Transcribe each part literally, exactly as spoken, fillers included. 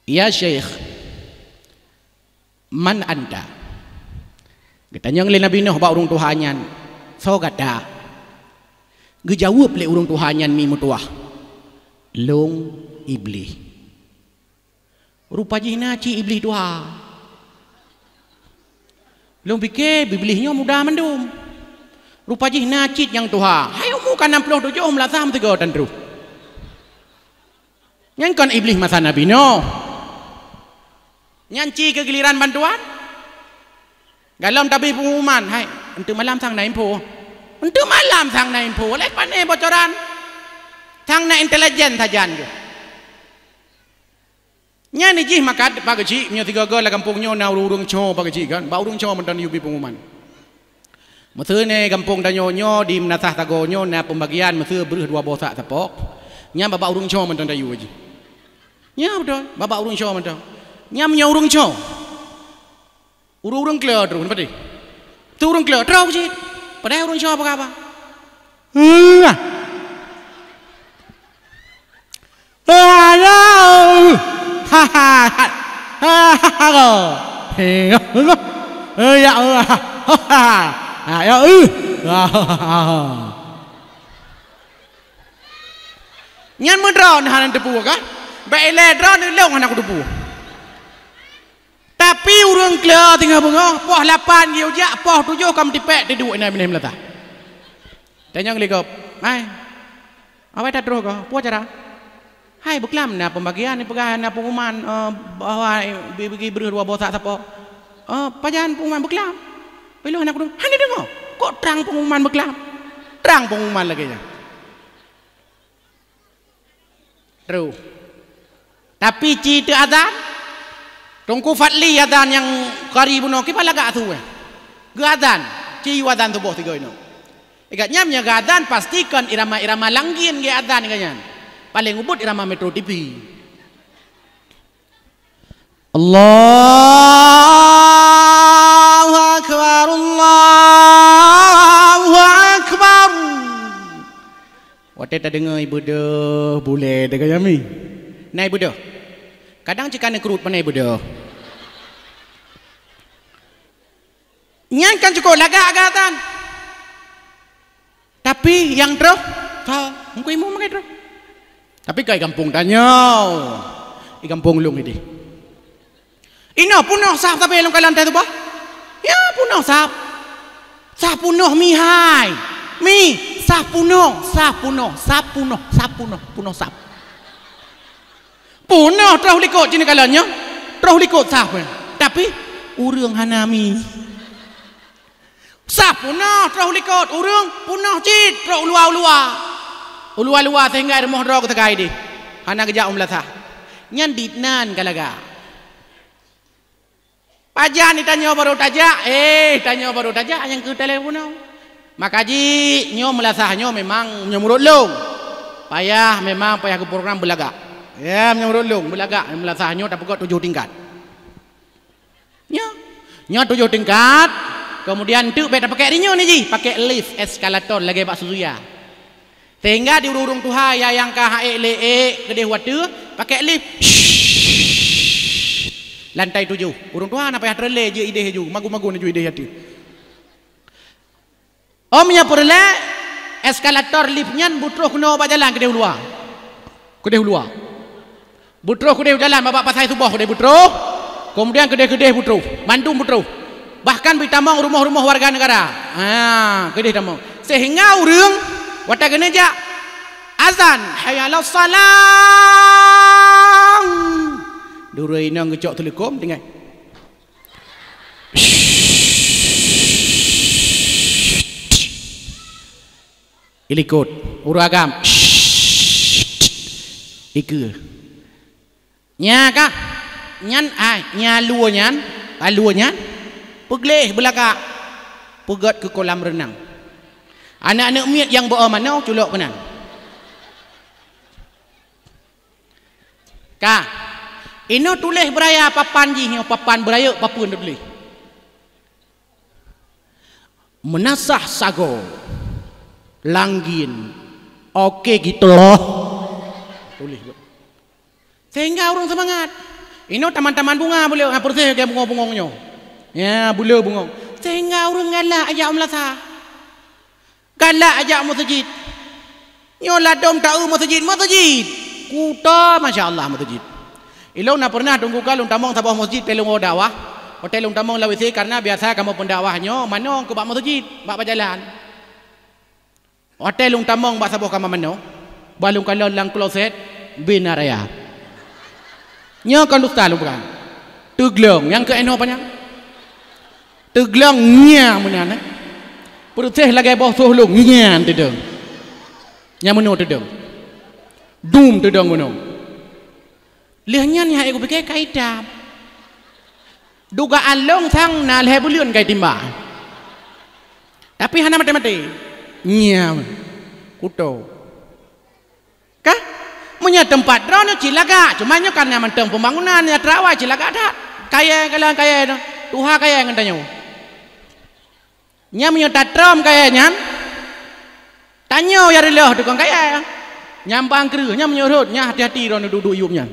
"Ya Syekh, man anta?" Geutanyong lé Nabi Nuh bak ureuëng tuha nyan, "Soe gata?" Geujaweueb lé ureuëng tuha nyan mi meutuwah, "Lôn Iblih." Rupa jih na cit Iblih tuha. Lôn pike Iblih nyoe muda mandum. Rupa jih na cit nyang tuha. Hai umu ka nam ploh tujoh meulasah meusigoe tan troh. Nyan kon Iblih masa Nabi Nuh. Nyan ci keu giliran bantuan. Galom tabri pengumuman, "Hai, eunteuk malam sang na info." Eunteuk malam sang na info, lé pane bocoran. Sang na intelijen sajan geuh. Nyan jih maka Pak Geuchik, meunyoe sigoe-goe lam gampông nyoe na ureuëng-ureuëng cho Pak Geuchik kan, bak ureuëng cho mantong yue bi pengumuman. Meuseu nyoe gampông tanyoe nyoe di Meunasah Sagoe nyoe na pembagian meuseu breueh dua boh sak sapo. Nyan bak-bak ureuëng cho mantong tayue jih. Nyan beutôi, bak-bak ureuëng cho mantong. Nyan meunyoe ureuëng cho. Ureuëng-ureuëng kle droe, nampak teuh? Tu ureuëng kle, troh cit. Padahai ureuëng cho apa kaba? Hah. Aduh. Ha, ha, ha. Ha, ha, ha. He, ha, ha. Eh, ya Allah. Ha, ha. Ha, ya, eh. Ha, ha, ha, ha. Nyan meudroe hana teupeu kan? Bèk ilèe droe neulông hana kuteupeu. Tapi ureuëng kle teungoh beungoh, poh lapan geujak, poh tujoh ka meutipék tiduek inan binéh meulatah. Tanyong lé gob, "Hai, awai tatroh goh, peue cara?" "Hai, beuklam na pembagian, peugah na pengumuman, eh, bahwa bagi breueh dua boh sak sapo." "Eh, pajan pengumuman beuklam?" "Piloh na kudong." "Hana deungoe. Kok trang pengumuman beuklam?" Trang pengumuman lagèe nyan. Troh. Tapi ci teu azan, Teungku Fadli azan nyang kari bunoe kiban lagak su eh. Geu azan, ci yue azan suboh sigoe inoe. Ikat nyam nyang geu azan pasti kon irama-irama Langgin geu azan geu nyan. Paleng ubit irama Metro T V. Allahu Akbar, Allahu Akbar. Watèe tadeungoe ibeudôh bulèe teuka nyami. Na ibeudôh. Kadang cit ka neukrut pane ibeudôh. Nyan kan cukôp lagak gata. Tapi nyang troh, ka mungken imum makai troh. Tapi kai gampông tanyoe. Di gampông lôn idéh. Inoe peunoh saf sabe lam kalan teuh bah. Ya peunoh saf. Saf peunoh mihai. Mi, saf peunoh, saf peunoh, saf peunoh, saf peunoh, peunoh saf. Peunoh troh likot cit nikalan nyoe. Troh likot saf. Tapi ureuëng hana mi. Saf peunoh troh likot, ureuëng peunoh cit troh u luwa-u luwa. U luwa-luwa sehingga rumoh droe geuteuka idéh. Hana geujak u meulasah. Nyan dinan ka lagak. Pajan tanyoe barô tajak, eh, tanyoe barô tajak nyang keu telepon. Maka jih nyoe meulasah nyoe memang meunyoe meunurot lôn. Payah memang payah geuprogram beulagak. Ya, meunyoe meunurot lôn beulagak meulasah nyoe tapeugöt tujoh tingkat. Nyoe, nyoe tujoh tingkat, kemudian teuk bèk tapakai rinyoe ni jih, pakai lift eskalator lagèe bak Suzuya. Sehingga di ureuëng-ureuëng tuha ya nyang ka ha ék lé ék keudéh watèe, pakai lift. Lantai tujoh. Ureuëng tuha na payah treun lé jeuet idéh ju, magun-magun ju idéh ateueh. Om nyang peureulèe, eskalator lift nyan beutroh keunoe bak jalan keudéh u luwa. Keudéh u luwa. Beutroh keudéh jalan babak pasai suboh keudéh beutroh, kemudian keudéh-keudéh beutroh, mandum beutroh. Bahkan beutamong rumoh-rumoh warga negara. Ha, keudéh tamong. Sehingga ureuëng watèe keuneuk jak azan, "Hayya 'alas shalah." Durée inong geucok teuleukom tinggai. Ilikot. Ureuëng agam. Ikeue. Nya kah? Nyan ai, nya lue nyan, ka lue nyan, peugleh beulagak, peugöt keu kolam reunang. Aneuk-aneuk miet nyang beu-o manoe culok keunan. Ka. Inoe tuléh beuraya papan jih nyoe, papan beurayeuk papeuen tuléh. Meunasah sagoe, langgin, oke gitloh. Tuléh. Sehingga ureuëng seumangat. Inoe taman-taman bunga buleue, ha, peureuseh lagèe bungong-bungong nyoe. Ya, buleue bungong. Sehingga ureueng galak jak meulasah. Galak jak meuseujid. Nyoe ladôm taeu meuseujid, meuseujid. Kuto, masya Allah, meuseujid. Ilôn na peureunah teungku ka lôn tamong saboh meuseujid, watèe lôn dakwah. Watèe lôn tamong lam W C, karena biasa kamoe pendakwah nyoe manoe keu bak meuseujid, bak, bak jalan. Watèe lôn tamong bak saboh kama manoe, bah lôn kalon lam kloset, bina raya. Nyoe kon dusta lôn peugah. Teuglong, nyang keu inoe panyang. Teuglong ngieng meunan, eh. Peureuseh lagèe boh soh lôn, ngieng teudong. Nyang meunoe teudong. Dum teudong meunoe. Lheueh nyan nyang kupike ka itam. Dugaan lôn sang na lhèe buleuen ka itimba. Tapi hana maté-maté. Ngieng. Kuto. Kah? Meunyoe teumpat droeneuh cit lagak, cuma nyoe karena mantong pembangunan nyang teurawai cit lagak that. Kayèe kalon kayèe nyoe, tuha kayèe ngon tanyoe. Nyan meunyoe tatrôm kayèe nyan, tanyoe nyang reuloh tukang kayèe. Nyan ban kreueh, nyan meunyoe rhot, nyan hati-hati droeneuh duek-duek yuem nyan.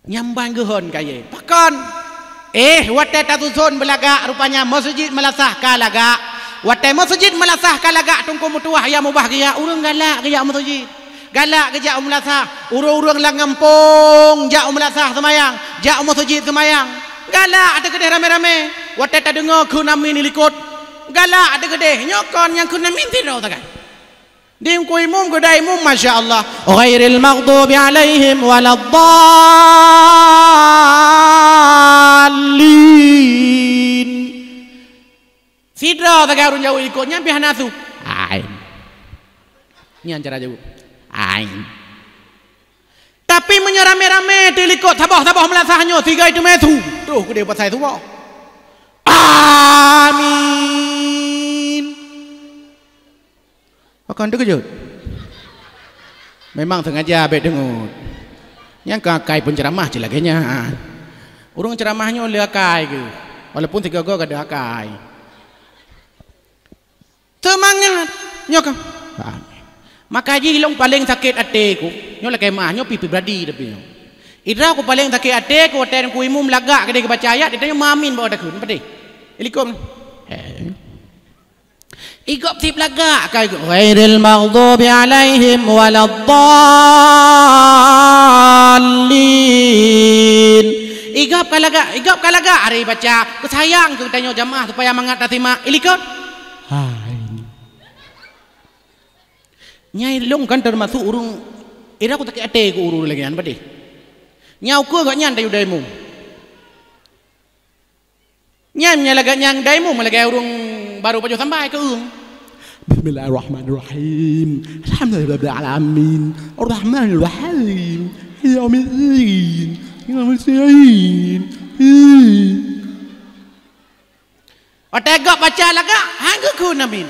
Nyan ban geuhon kayèe. Pakon? Eh, watèe tasuson beulagak, rupanya meuseujid meulasah ka lagak. Watèe meuseujid meulasah ka lagak, teungku meutuwah nyang mubahgia, ureueng galak geujak meuseujid. Galak geujak u meulasah. Ureueng-ureueng lam gampông jak u meulasah seumayang, jak u meuseujid seumayang. Galak teukeudeh ramé-ramé. Watèe tadeungoe kheun amin dilikot, galak teukeudeh. Nyoe kon nyang kheun amin sidroe sagai. Di teungku imum, geuda imum, masya Allah. Ghairil maghdubi alaihim waladdallin. Sidroe sagai ureueng jaweueb likot nyan pih hana su. Ain. Nyan cara jaweueb. Ain. Tapi meunyoe ramé-ramé teulikot saboh-saboh meulasah nyoe, sigai teumé su. Troh keudeh pasai su boh. Amin. Pakon teukeujot? Memang sengaja bèk deungon. Nyang ka akai pun ceuramah cit lagèe nyan. Ureueng ceuramah nyoe le akai geuh, walaupun sigoe-goe gadôh akai. Seumangat! Nyoe ka. Maka jih lôn paleng sakét até ku. Nyoe lakèe meu'ah, nyoe pih pribadi tapi nyoe. Idroe ku paleng sakét até ku watèe ku imum lagak keudeh geubaca ayat, tanyoe meuamin bak takheun, padé. Ilikot. He. Igop sip lagak ka, "Ghairil maghdubi alaihim waladdallin." Igop ka lagak, igop ka lagak, ari baca, geusayang keu tanyoe jamaah supaya mangat tasimak. Ilikot. Hai. Nyai lôn kan teumasok ureueng, ira ku sakét até keu ureueng lagèe nyan, padé. Nyang ukeue gobnyan tayue daimong. Nyan meunyo lagèe nyang daimong, meulagèe ureueng barô pajoh sambai keu ureueng. Bismillahirrahmanirrahim. Alhamdulillahirabbil alamin. Arrahmanirrahim. Yaumiddin. Yaumiddin. Watèe gob baca lagak, han geukheun amin.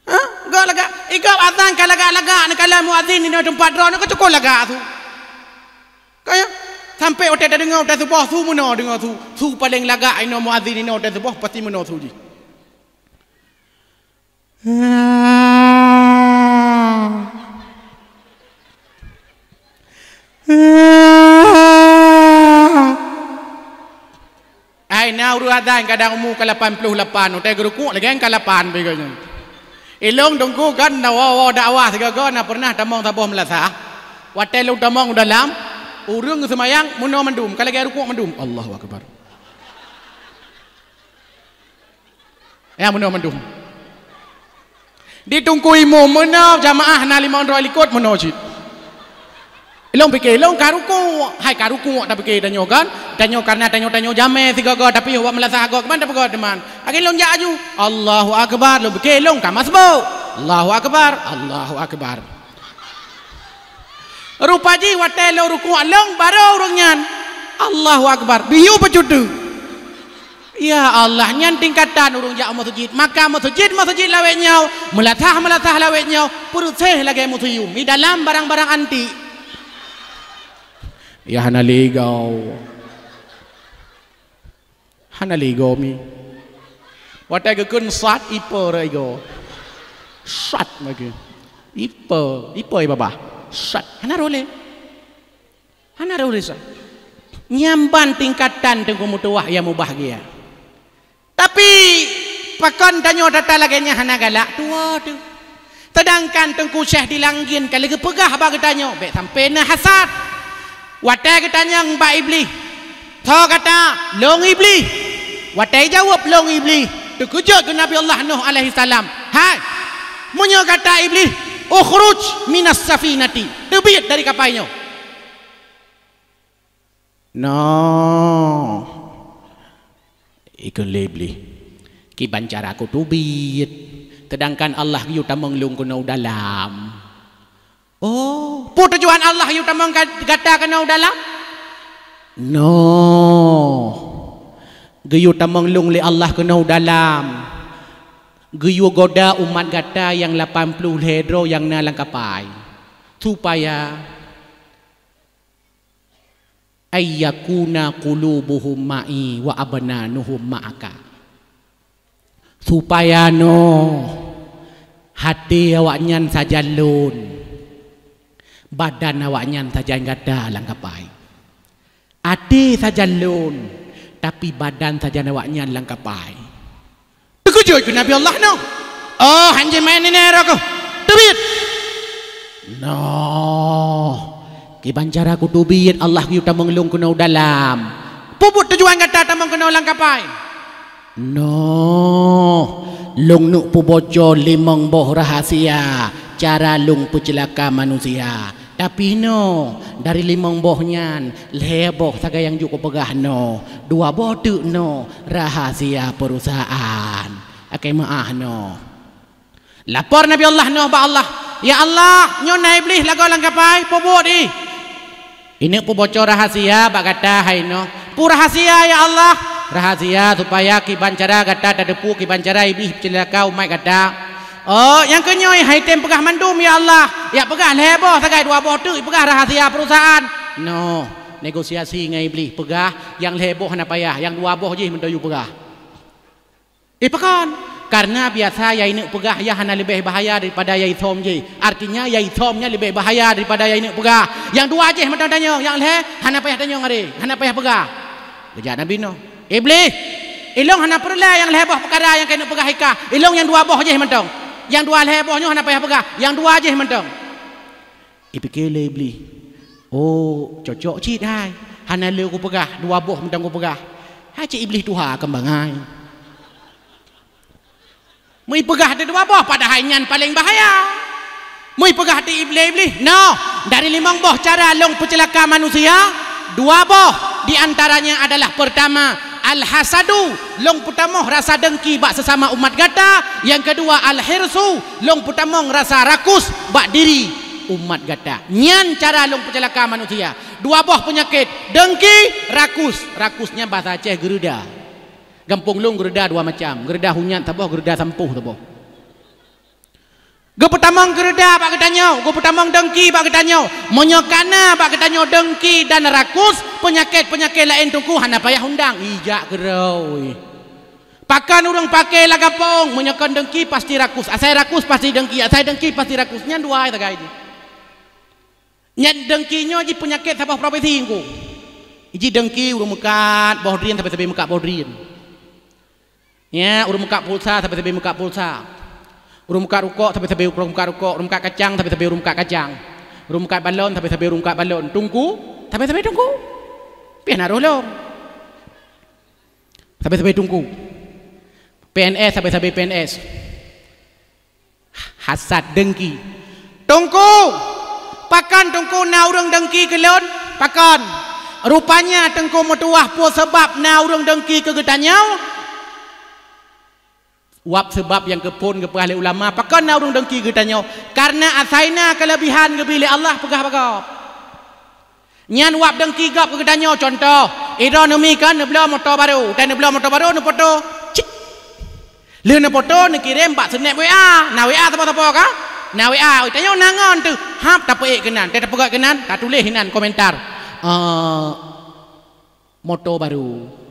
Ha? Gob lagak, igop azan ka lagak-lagak, neukalon muazin inoe teumpat droeneuh ka cukôp lagak su. Ka ya? Sampoe watèe tadeungoe watèe suboh su meunoe deungoe su. Su paleng lagak inoe muazin inoe watèe suboh pasti meunoe su jih. Ai na ureueng azan kadang umu ka lapan ploh lapan, watèe geurukuk lagèe ka lapan pih geuh nyan. Ilôn teungku kan na woe-woe dakwah sigoe-goe na peureunah tamong saboh meulasah. Watèe lôn tamong u dalam, ureueng geuseumayang meunoe mandum, ka lagèe rukuk mandum. Allahu Akbar. Ya, meunoe mandum. Di teungku imum meunoe jamaah na limong droe likot meunoe cit. Ilôn pike, ilôn ka rukuk. Hai ka rukuk tapike tanyoe kan? Tanyoe karena tanyoe-tanyoe jamé sigoe-goe tapi awak meulasah gob keuman tapeugah teuma. Akhé lôn jak aju. Allahu Akbar, lôn pike ilôn ka masbuk. Allahu Akbar, Allahu Akbar. Rupa jih watèe lôn rukuk lôn barô ureueng nyan. Allahu Akbar. Biyeu peucut teuk. Ya Allah, nyan tingkatan ureueng jak meuseujid. Maka meuseujid-meuseujid lawét nyoe, meulasah-meulasah lawét nyoe, peureuseh lagèe museum. Di dalam barang-barang antik. Ya hana lé igoe. Hana lé igoe mi. Watèe geukheun sat, ipe rot igoe. Sat lagèe. Ipe, ipe i babah. Sat. Hana rot lé. Hana rôh desya. Nyan ban tingkatan teungku meutuwah nyang mubahgia. Tapi, pakon tanyoe that-that lagée nyan hana galak? Tuwoe teuh. Seudangkan Teungku Syekh di Langgin ka lheueh geupeugah bak geutanyoe, bék sampoe na hasad. Watée geutanyong bak Iblih, "Soe gata?" "Lôn Iblih." Watée jaweueb, "Lôn Iblih," teukeujot keu Nabi Allah Nuh alaihissalam, "Hai, meunyoe gata Iblih, ukhruj minas safinati, teubiet dari kapai nyoe." "Noh," ikheun lé Iblih, "kiban cara kuteubiet, seudangkan Allah geuyue tamong lôn keunoe u dalam." "Oh, peue tujuan Allah geuyue tamong ga-, gata keunoe u dalam?" "Noh, geuyue tamong lôn lé Allah keunoe u dalam, geuyue goda umat gata nyang lapan ploh lhée droe nyang na lam kapai, supaya ayyakuna qulubuhum ma'i wa abnanuhum ma'aka, supaya noh até awaknyan sajan lôn, badan awaknyan sajan gata lam kapai." Até sajan lôn, tapi badan sajan awaknyan lam kapai. Teukeujot keu Nabi Allah Nuh. "Oh, hanjeuet maén nyoe roh keuh. Teubiet." "Noh, kiban cara kuteubiet Allah geuyue tamong lôn keunoe u dalam. Peue buet tujuan gata tamong keunoe lam kapai?" "Noh, lôn neuk peuboco limong boh rahasia cara lôn peuceulaka manusia. Tapi noh, dari limong boh nyan, lhée boh sagai nyang jeuet kupeugah noh, dua boh teuk noh rahasia peurusahaan. Akai meu'ah noh." Lapor Nabi Allah Nuh bak Allah, "Ya Allah, nyoe na Iblih lagoe lam kapai, peubuet ih." "Ineuk peuboco rahasia bak gata hai Nuh." "Peue rahasia ya Allah?" "Rahasia supaya kiban cara gata tateupeue kiban cara Iblih peuceulaka umat gata." "Oh, nyang keu nyoe hai tem peugah mandum ya Allah. Jak peugah lhée boh sagai dua boh teuk peugah rahasia peurusahaan." "Noh, negosiasi ngon Iblih, peugah nyang lhée boh hana payah, nyang dua boh jih mantong yue peugah." "Eh, pakon?" "Karena biasa nyang ineuk peugah nyan hana leubeh bahaya daripada nyang isom jih. Artinya, nyang isom nyan leubeh bahaya daripada nyang ineuk peugah. Nyang dua jih mantong tanyong, nyang lhée hana payah tanyong aré, hana payah peugah." Geujak Nabi Nuh, "Iblih, ilôn hana peureulée nyang lhée boh peukara nyang keuneuk peugah ikah. Ilôn nyang dua boh jih mantong. Nyang dua lhée boh nyoe hana payah peugah, nyang dua jih mantong." Ipike lé Iblih, "Oh, cocok cit hai. Hana lé kupeugah, dua boh mantong kupeugah. Hai cit Iblih tuha kon bangai. Meuipeugah di dua boh, padahai nyan paleng bahaya. Meuipeugah di Iblih, Iblih, noh, dari limong boh cara lôn peuceulaka manusia, dua boh di antaranya adalah, pertama, al-hasadu, lôn peutamong rasa dengki bak sesama umat gata, nyang keudua, al-hirsu, lôn peutamong rasa rakus bak diri umat gata. Nyan cara lôn peuceulaka manusia. Dua boh peunyakét, dengki, rakus. Rakus nyan bahasa Aceh geureuda. Gampông lôn geureuda dua macam, geureuda hunyat saboh, geureuda sampôh saboh. Geupeutamong geureuda bak geutanyoe, geupeutamong dengki bak geutanyoe. Meunyoe kana bak geutanyoe dengki dan rakus, peunyakét-peunyakét laén teungku hana payah undang, ijak keudroe. Pakon ureuëng paké lagapông, meunyoe kon dengki pasti rakus, asai rakus pasti dengki, asai dengki pasti rakus. Nyan dua sagai jih. Nyan dengki nyoe jih peunyakét saboh profesi teungku. Jih dengki ureuëng meukat boh drien sabe-sabe meukat boh drien. Ya, ureuëng meukat pulsa sabe-sabe meukat pulsa. Ureuëng meukat rukok sabe-sabe ureuëng meukat rukok, ureuëng meukat kacang sabe-sabe ureuëng meukat kacang. Ureuëng meukat balon sabe-sabe ureuëng meukat balon. Teungku sabe-sabe teungku. Piah na roh lom. Sabe-sabe teungku. P N S sabe-sabe P N S. Hasad dengki. Teungku, pakon teungku na ureuëng dengki keu lôn? Pakon? Rupanya teungku meutuwah peue sabab na ureuëng dengki keu geutanyoe? Wab sabab nyang keuphon geupeugah lé ulama, pakon na ureuëng dengki geutanyoe? Karena asai na keuleubihan geubri lé Allah peugah bak gob. Nyan wab dengki gob keu geutanyoe, cuntoh, idroe neumi kan neubloe moto barô, dan neubloe moto barô neupoto. Cit. Lheueh neupoto neukirém bak snap W A, na W A sapo-sapo ka? Na W A, oi tanyoe na ngon teuh. Hab tapeuék keunan, teuh tapeugah keunan, tatuléh inan komentar. Eh, moto barô.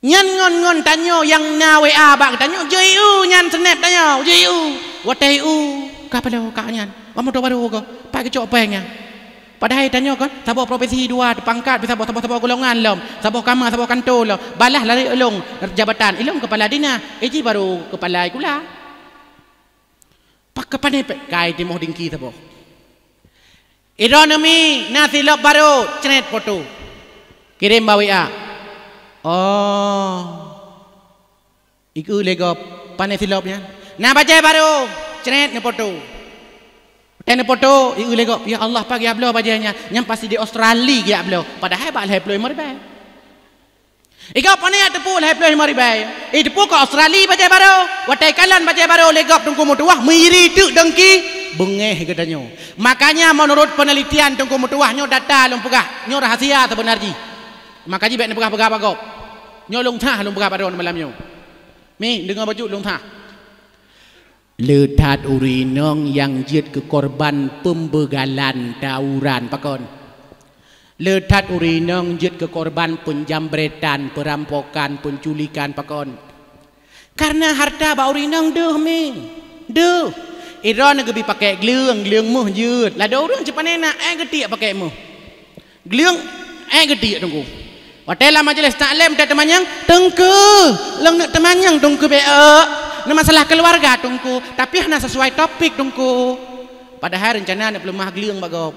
Nyan ngon-ngon tanyoe nyang na W A bak geutanyoe, jeu-eu nyan snap tanyoe, jeu-eu. Watée eu, ka padahai ka nyan. Bak moto barô ko, pat geucok péng nyan. Padahai tanyoe kan saboh profesi dua teupangkat, saboh, saboh, saboh golongan lom, saboh kama, saboh kantô lom. Balah lari ulôn jabatan, ilôn kepala dinas, eh, jih baru kepala sikula. Pakon pané pék kai timoh dingki saboh. Idroeneuh mi na silop barô, cret foto. Kirém bak W A. Oh. Ikeu lé gob, pané silop nyan. Na bajée barô, cret neufoto. Watée neufoto, ikeu lé gob, "Ya Allah, pat geujak bloe bajée nyan?" "Nyan pasti di Australia geujak bloe." Padahai bak lhée ploh limong ribée. Igob pane jak teupeu lhée ploh limong ribée. Eh, teupeu keu Australia bajée barô. Watée ikalon bajée barô lé gob Teungku meutuwah, miri teuk dengki, beungéh geutanyoe. Makanya menurut penelitian Teungku meutuwah, nyoe data lôn peugah, nyoe rahasia seubeuna jih. Maka jih bék neupeugah-peugah bak gob. Nyoe lôn that lôn peugah bak droeneuh malam nyoe. Mi, deungoe bacut lôn that. Le that ureuëng inong nyang jeuet keu korban peumbeugalan tawuran, pakon? Le that ureuëng inong jeuet keu korban peunjambretan, peurampokan, peunculikan, pakon? Kareuna hareuta bak ureuëng inong deuh, mi. Deuh. Idroeneuh geubi pakék gleueng, gleueng méuh jeuet. Ladôm ureuëng cit pane na, éh geutiek pakék méuh. Gleueng, éh geutiek Teungku. Watée lam majeulih taklim teuh teumanyong, "Teungku, lôn neuk teumanyong Teungku bék. Neumasalah keuluwarga Teungku, tapi hana sesuai topik Teungku." Padahai reuncana neuk peuleumah gleueng bak gob.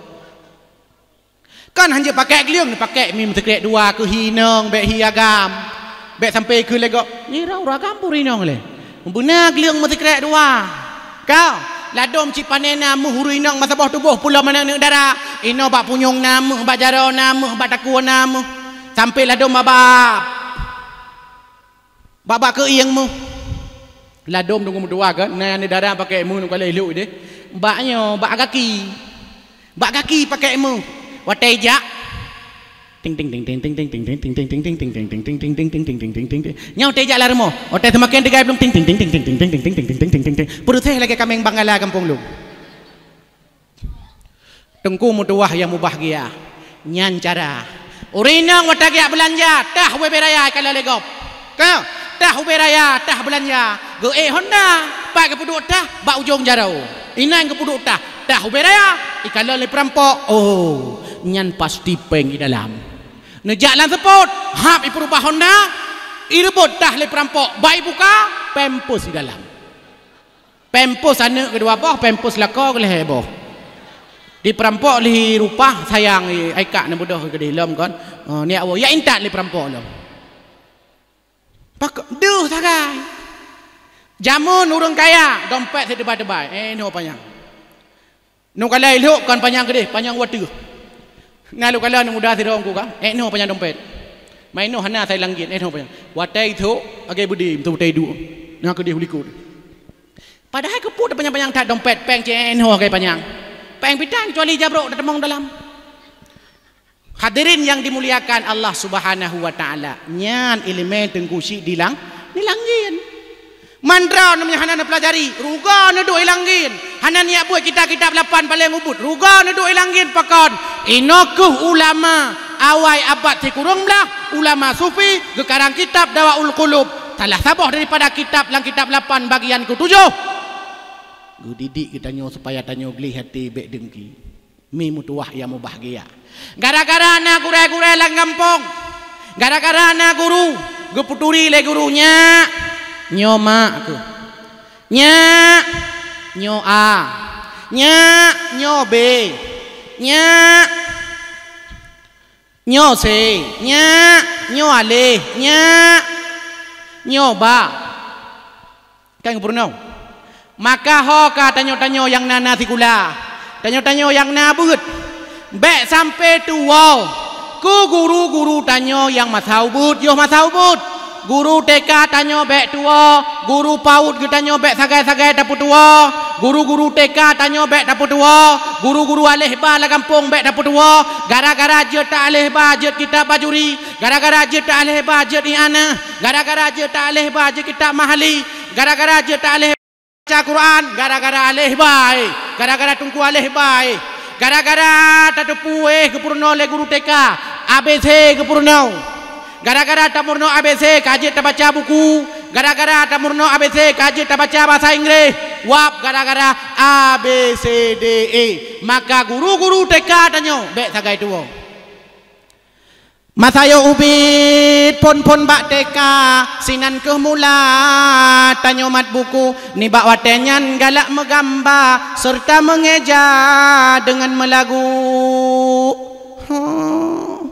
Kan hanjeuet pakék gleueng, neupakék mi meusikrek dua keu hi inong, bék hi agam. Bék sampai keu lé gob, nirau ragam pun inong lé. Beuna gleueng meusikrek dua. Ka, ladôm cit pane na méuh ureuëng inong meusaboh tuboh pulo manök neuk dara. Inoe bak punyueng na méuh, bak jaroe na méuh, bak takue na méuh. Sampai ladôm bak, bak, bak keuieng méuh. Ladôm Teungku meutuwah kan, na neuk dara pakék méuh neukalon ilok deh. Bak nyoe, bak gaki. Bak gaki pakék méuh. Watée ijak, ting, ting, ting. Nyoe watée ijak lam rumoh. Watée seumaken teugai blong, ting, ting, ting. Peureuseh lagée kaméng banggala gampông lôn. Teungku meutuwah nyang mubahgia. Nyan cara. Ureuëng inong watée geujak beulanja, tah ubé raya ikalon lé gob. Ka, tah ubé raya, tah beulanja. Geuék honda, pat geupeuduek tah, bak ujong jaroe. Inan geupeuduek tah, tah ubé raya, ikalon lé peurampok. Oh, nyan pasti péng i dalam. Neujak lam seupôt, hab ipeurubah honda, ireubot tah lé peurampok, bak ibuka, pampers i dalam. Pampers aneuëk keudua boh, pampers lakoe keulhée boh. Di peurampok lhi rupah sayang, ai kak neubeudôh keudeh lom kon. Oh, neujak woe, jak intat lé peurampok lom. Pakon deuh sagai. Jameun ureuëng kaya, dompet sit teubai-teubai. Eh, noh panyang. Neukalon ilok kon panyang keudeh, panyang u ateueh. Na lôn kalon aneuk muda sidroe Teungku ka, eh, noh panyang dompet. Mai noh hana asai langgiet, eh, noh panyang. Watée ithok, lagée beudé, meuteumé duek. Na keudeh u likot. Padahai keupeue tapanyang-panyang that dompet, péng cit eh, noh lagée panyang. Péng pitan, kecuali jabrok tateumong dalam. Hadirin yang dimuliakan Allah Subhanahu wa Ta'ala, nyan iéleumé Teungku Chik di lang-, di langgiet. Mandra meunyoe hana neupeulajari, rugoe neuduek i langgiet. Hana neujak beuet kitab-kitab lapan paleng ubit, rugoe neuduek i langgiet pakon. Inoe kheueh ulama awai abad sikureueng blaih, ulama sufi geukarang kitab Dawaul Qulub, salah saboh daripada kitab lam kitab lapan bagian ketujoh. Geudidik geutanyoe supaya tanyoe gleh até bék dengki. Mi meutuwah nyang mubahgia. Gara-gara na gurée-gurée lam gampông, gara-gara na guru, geupeuturi lé guru, "Nyak, nyoe ma keuh. Nyak, nyoe a. Nyak, nyoe b. Nyak, nyoe c. Nyak, nyoe aleh. Nyak, nyoe ba." Kan geupeurunoe. Maka ho ka tanyoe-tanyoe nyang na, na sikula, tanyoe-tanyoe nyang na beuet, bék sampai tuwoe keu guru-guru tanyoe nyang masa ubit, yoh masa ubit. Guru T K tanyoe bék tuwoe, guru paut geutanyoe bék sagai-sagai tapeutuwoe, guru-guru T K tanyoe bék tapeutuwoe, guru-guru aleh ba lam gampông bék tapeutuwoe, gara-gara jeuet ta aleh ba jeuet kitab Bajuri, gara-gara jeuet ta aleh ba jeuet I'anah, gara-gara jeuet ta aleh ba jeuet kitab Mahalli, gara-gara jeuet ta aleh baca Quran, gara-gara aleh ba, eh. Gara-gara Teungku aleh ba, eh. Gara-gara tateupeue, eh, geupeurunoe lé guru T K, A B C geupeurunoe. Gara-gara tameurunoe A B C ka jeuet tabaca buku, gara-gara tameurunoe A B C ka jeuet tabaca bahasa Inggréh, wab gara-gara A, B, C, D, E. Maka guru-guru T K tanyoe bék sagai tuwoe. Masa yoh ubit phon-phon bak T K, sinan kheueh mula tanyoe mat buku. Nibak watée nyan galak meugamba seureuta meungeja deungon meulagu. Huh.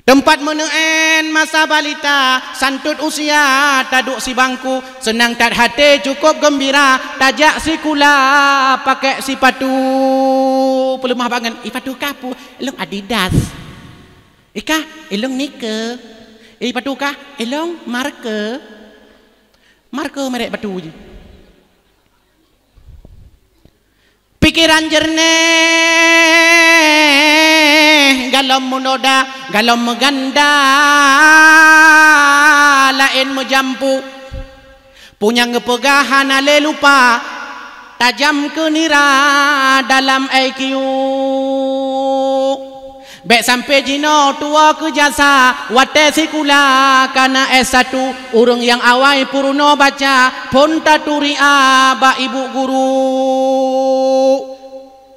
Teumpat meuneu'en masa balita, santot usia taduek sibangku, seunang that haté cukôp geumbira, tajak sikula pakék sipatu. Peuleumah bangai, "Ih, patu kah peue?" "Ilong Adidas." "Ih kah?" "Ilong Nike." "Ih, patu kah?" "Ilong Marke." Marke merek patu jih. Pikeran jeureunéh, galom meunoda, galom meuganda, laén meujampu. Peue nyang geupeugah hana lé lupa, tajam keu nira dalam I Q. Bék sampoe jinoe tuwoe keu jasa, watée sikula kana S satu, ureuëng nyang awai peurunoe baca, phon taturi A bak ibu guru.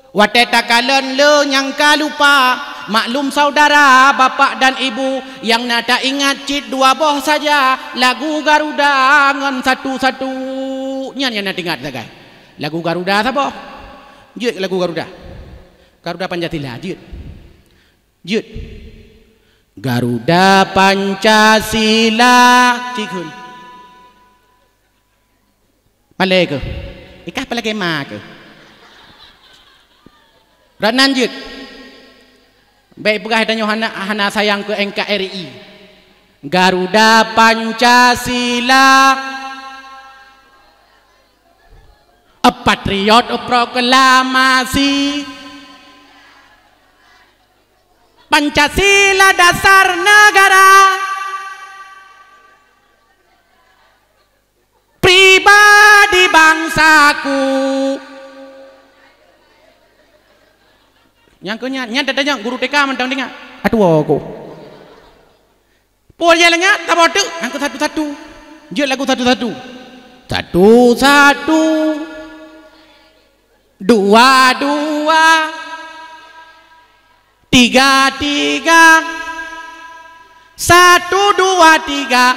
Watée takalon le nyang ka lupa, maklum saudara, bapak dan ibu, nyang na taingat cit dua boh saja, lagu Garuda ngon satu-satu. Nyan nyang na taingat sagai. Lagu Garuda saboh. Jeuet lagu Garuda. Garuda Pancasila, jeuet. Jeuet. Garuda Pancasila. Cikheun. Malée keuh. Ikah palagée ma keuh. Ranan jeuet. Bék peugah tanyoe hana, hana sayang keu N K R I. Garuda Pancasila. Patriot proklamasi. Pancasila dasar negara. Pribadi bangsaku. Nyang keu nyan, nyan tatanyong guru T K mantong teuingat. Atuwoe ku. Peue nyang leunyat, saboh teuk, nyang keu satu-satu. Jeuet lagu satu-satu. Satu-satu. Dua-dua. Tiga-tiga. Satu, dua, tiga.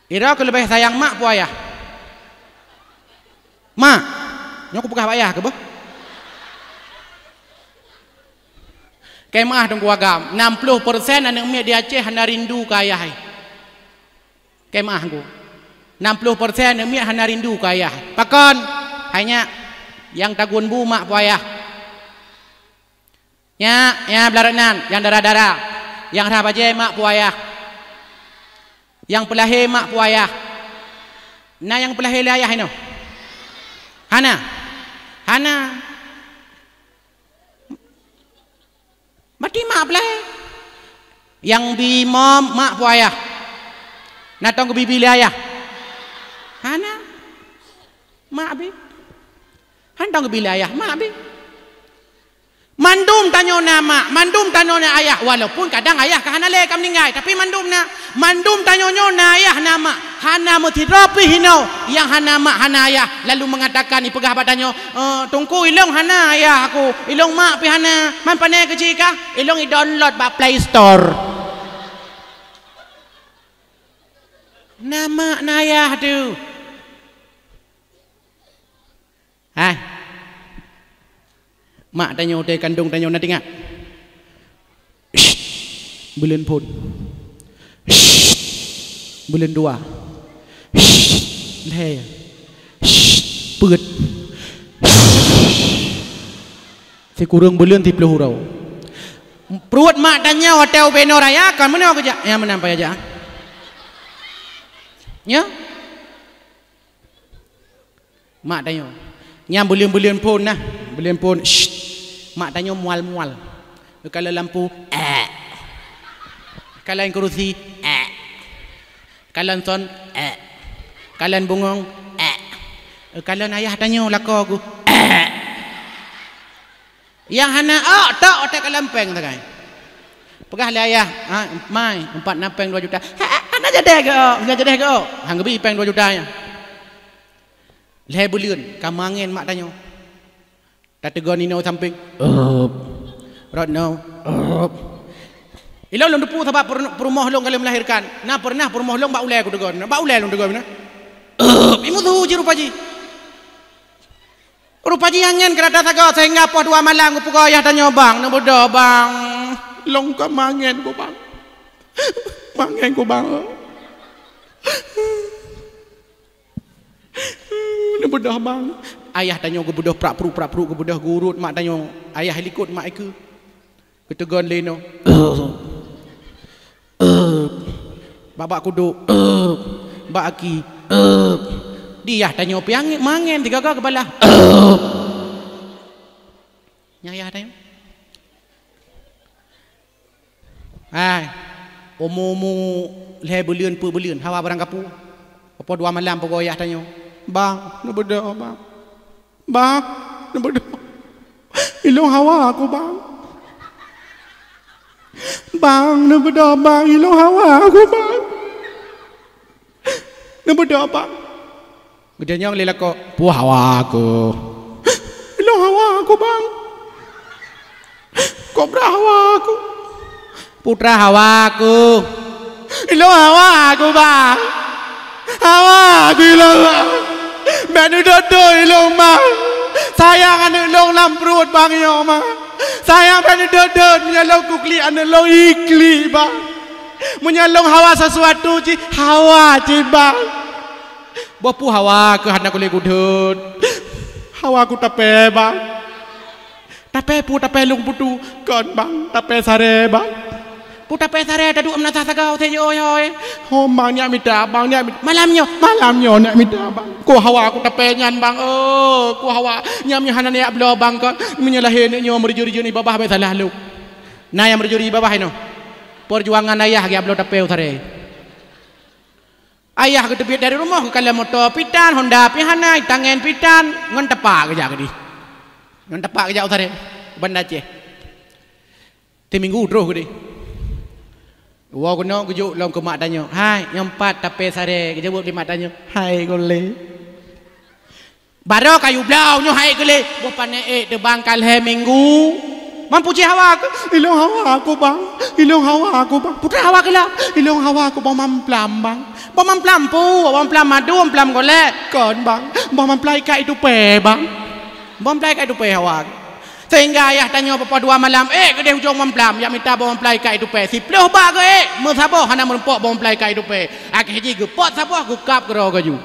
Ira keuh leubeh sayang mak peue ayah? Mak. Nyoe kupeugah bak ayah keuh beuh. Keu meu'ah teungku agam, enam puluh persen aneuk miet di Aceh hana rindu keu ayah hai. Keu meu'ah teungku. Enam puluh persen aneuk miet hana rindu keu ayah. Pakon? Hai nyak, nyang tagun bu mak peue ayah. Nyak, nyang blah rot nan, nyang dara-dara. Nyang rhah bajée mak peue ayah. Nyang peulahé mak peue ayah. Na nyang peulahé lé ayah inoe? Hana. Hana. Mati mak peulahé. Nyang bi mom mak peue ayah. Na tong geubi-bi lé ayah? Hana. Mak bi. Han tong geubi lé ayah, mak bi. Mandum tanyoe na mak, mandum tanyoe na ayah, walaupun kadang ayah ka hana lé, ka meuninggai, tapi mandum na. Mandum tanyoe nyoe na ayah, na mak. Hana meusidroe pih inoe nyang hana mak, hana ayah, lalu meungatakan, ipeugah bak tanyoe, "Eh, Teungku, ilong hana ayah aku, ilong mak pih hana." Man pane keuci kah? Ilong i-download bak Play Store. Na mak, na ayah tu. Hai. Mak tanyoe, teuh kandong tanyoe na teuingat? Shh. Buleuen phon. Shh. Buleuen dua. Shh. Lhée. Shh. Peuet. Shh. Sikureueng buleuen siploh uroe. Pruet mak tanyoe watée ubé noe raya kon meunoe geujak, nyang meunan payah jak. Nyoe? Mak tanyoe. Nyang buleuen-buleuen phon nah, buleuen phon. Shh. Mak tanyoe mual-mual. Geukalon lampu, eh. Geukalon keurusi, eh. Kalon son, eh. Kalon bungong, eh. Kalon ayah tanyoe lakoe geuh, eh. Nyang hana ôk tok watée kalon péng sagai. Peugah lé ayah, "Ha, mai, empat na péng dua juta." "Ha, ha, Hana jadeh geuh, hana jadeh geuh. Han geubi péng dua juta nyan. Lhèe buleuen ka mangen mak tanyoe. Tateugon inoe sampéng, "Up." Rot inoe, "Up." Ilôn lôn teupeue sabab peurumoh lôn ka lheueh meulahérkan. Na peureunah peurumoh lôn bak ulèe kuteugon. Bak ulèe lôn teugon na. "Up." Imeuseuhu jih rupa jih. Rupa jih angén keurata sagoe sehingga poh dua malam geupeugah ayah tanyoe, "Bang, neubeudôh, Bang. Lôn ka mangen ku, Bang. Mangen ku, Bang." Neubeudôh, Bang. Ayah tanyoe geubeudôh prak-pruk, prak-pruk geubeudôh, geurot mak tanyoe. Ayah likot mak ikeue. Geuteugon lé inoe. Babah kudok. Bak aki. Di ayah tanyoe piang mangen, sigaga geubalah. Nyan ayah tanyoe. Hai, umu-umu lhèe buleuen, peuet buleuen, hawa barang kapeue. Poh dua malam peugah ayah tanyoe, "Bang, neubeudôh, Bang. Bang, neubeudôh. Ilôn hawa ku, Bang. Bang, neubeudôh, Bang. Ilôn hawa ku, Bang." Neubeudôh, Bang. Geutanyong lé lakoe, "Peue hawa ku?" "Ilôn hawa ku, Bang. Kobra hawa ku." "Putra hawa ku." "Ilôn hawa ku, Bang. Hawa ku ilôn, Bang. Bèk neudôdô ilôn, Bang. Sayang aneuk lôn lam pruet, Bang, nyoe, Bang. Sayang bèk neudôdô, meunyoe lôn kuklik aneuk lôn iklik, Bang. Meunyoe lôn hawa sesuatu cit, hawa cit, Bang." "Boh peue hawa keuh hana kulét gudhôt?" "Hawa ku tapè, Bang." "Tapè peue, tapè lôn putu?" "Kon, Bang, tapè saré, Bang." "Peue tapè saré, taduek meunasah sagoe, teuh jih, oi, oi." "Hom, Bang, nyak mita, Bang, nyak mita." "Malam nyoe?" "Malam nyoe nyak mita, Bang. Ku hawa ku tapè nyan, Bang. Oh, ku hawa. Nyan meunyoe hana neujak bloe, Bang, kon. Meunyoe lahé aneuk nyoe meurijeu-rijeu nibak babah, bèk salah lôn. Na nyang meurijeu-rijeu babah inoe. Peujuangan ayah geujak bloe tapè u saré." Ayah geuteubiet dari rumoh, geukalon moto pih tan, Honda pih hana, tangen pih tan, ngon tapak geujak keudeh. Ngon tapak geujak u saré, Banda Aceh. Timinggu troh keudeh. Woe keunoe geujok lom keu mak tanyoe, "Hai, nyoe pat tapè saré," geujaweueb lé mak tanyoe, "Hai, gohlé." Barô ka yue bloe nyoe hai keu lé, boh pané ék teuh, Bang, ka lhèe minggu. Mampu cit hawa keuh? Ilôn hawa ku, Bang. Ilôn hawa ku, Bang. Putra hawa keuh lah. Ilôn hawa ku boh mamplam, Bang. Boh mamplam peue? Boh mamplam madu, mamplam golek? Kon, Bang. Boh mamplam ikat itupè, Bang. Boh mamplam ikat itupè hawa keuh. Sehingga ayah tanyoe poh dua malam ék keudeh ujong mamplam, jak mita boh mamplam ikat itupè. Siplôh bak geuék, meusaboh hana meurumpok boh mamplam ikat itupè. Akhé jih geupot saboh, geukab keudroe geuh ju.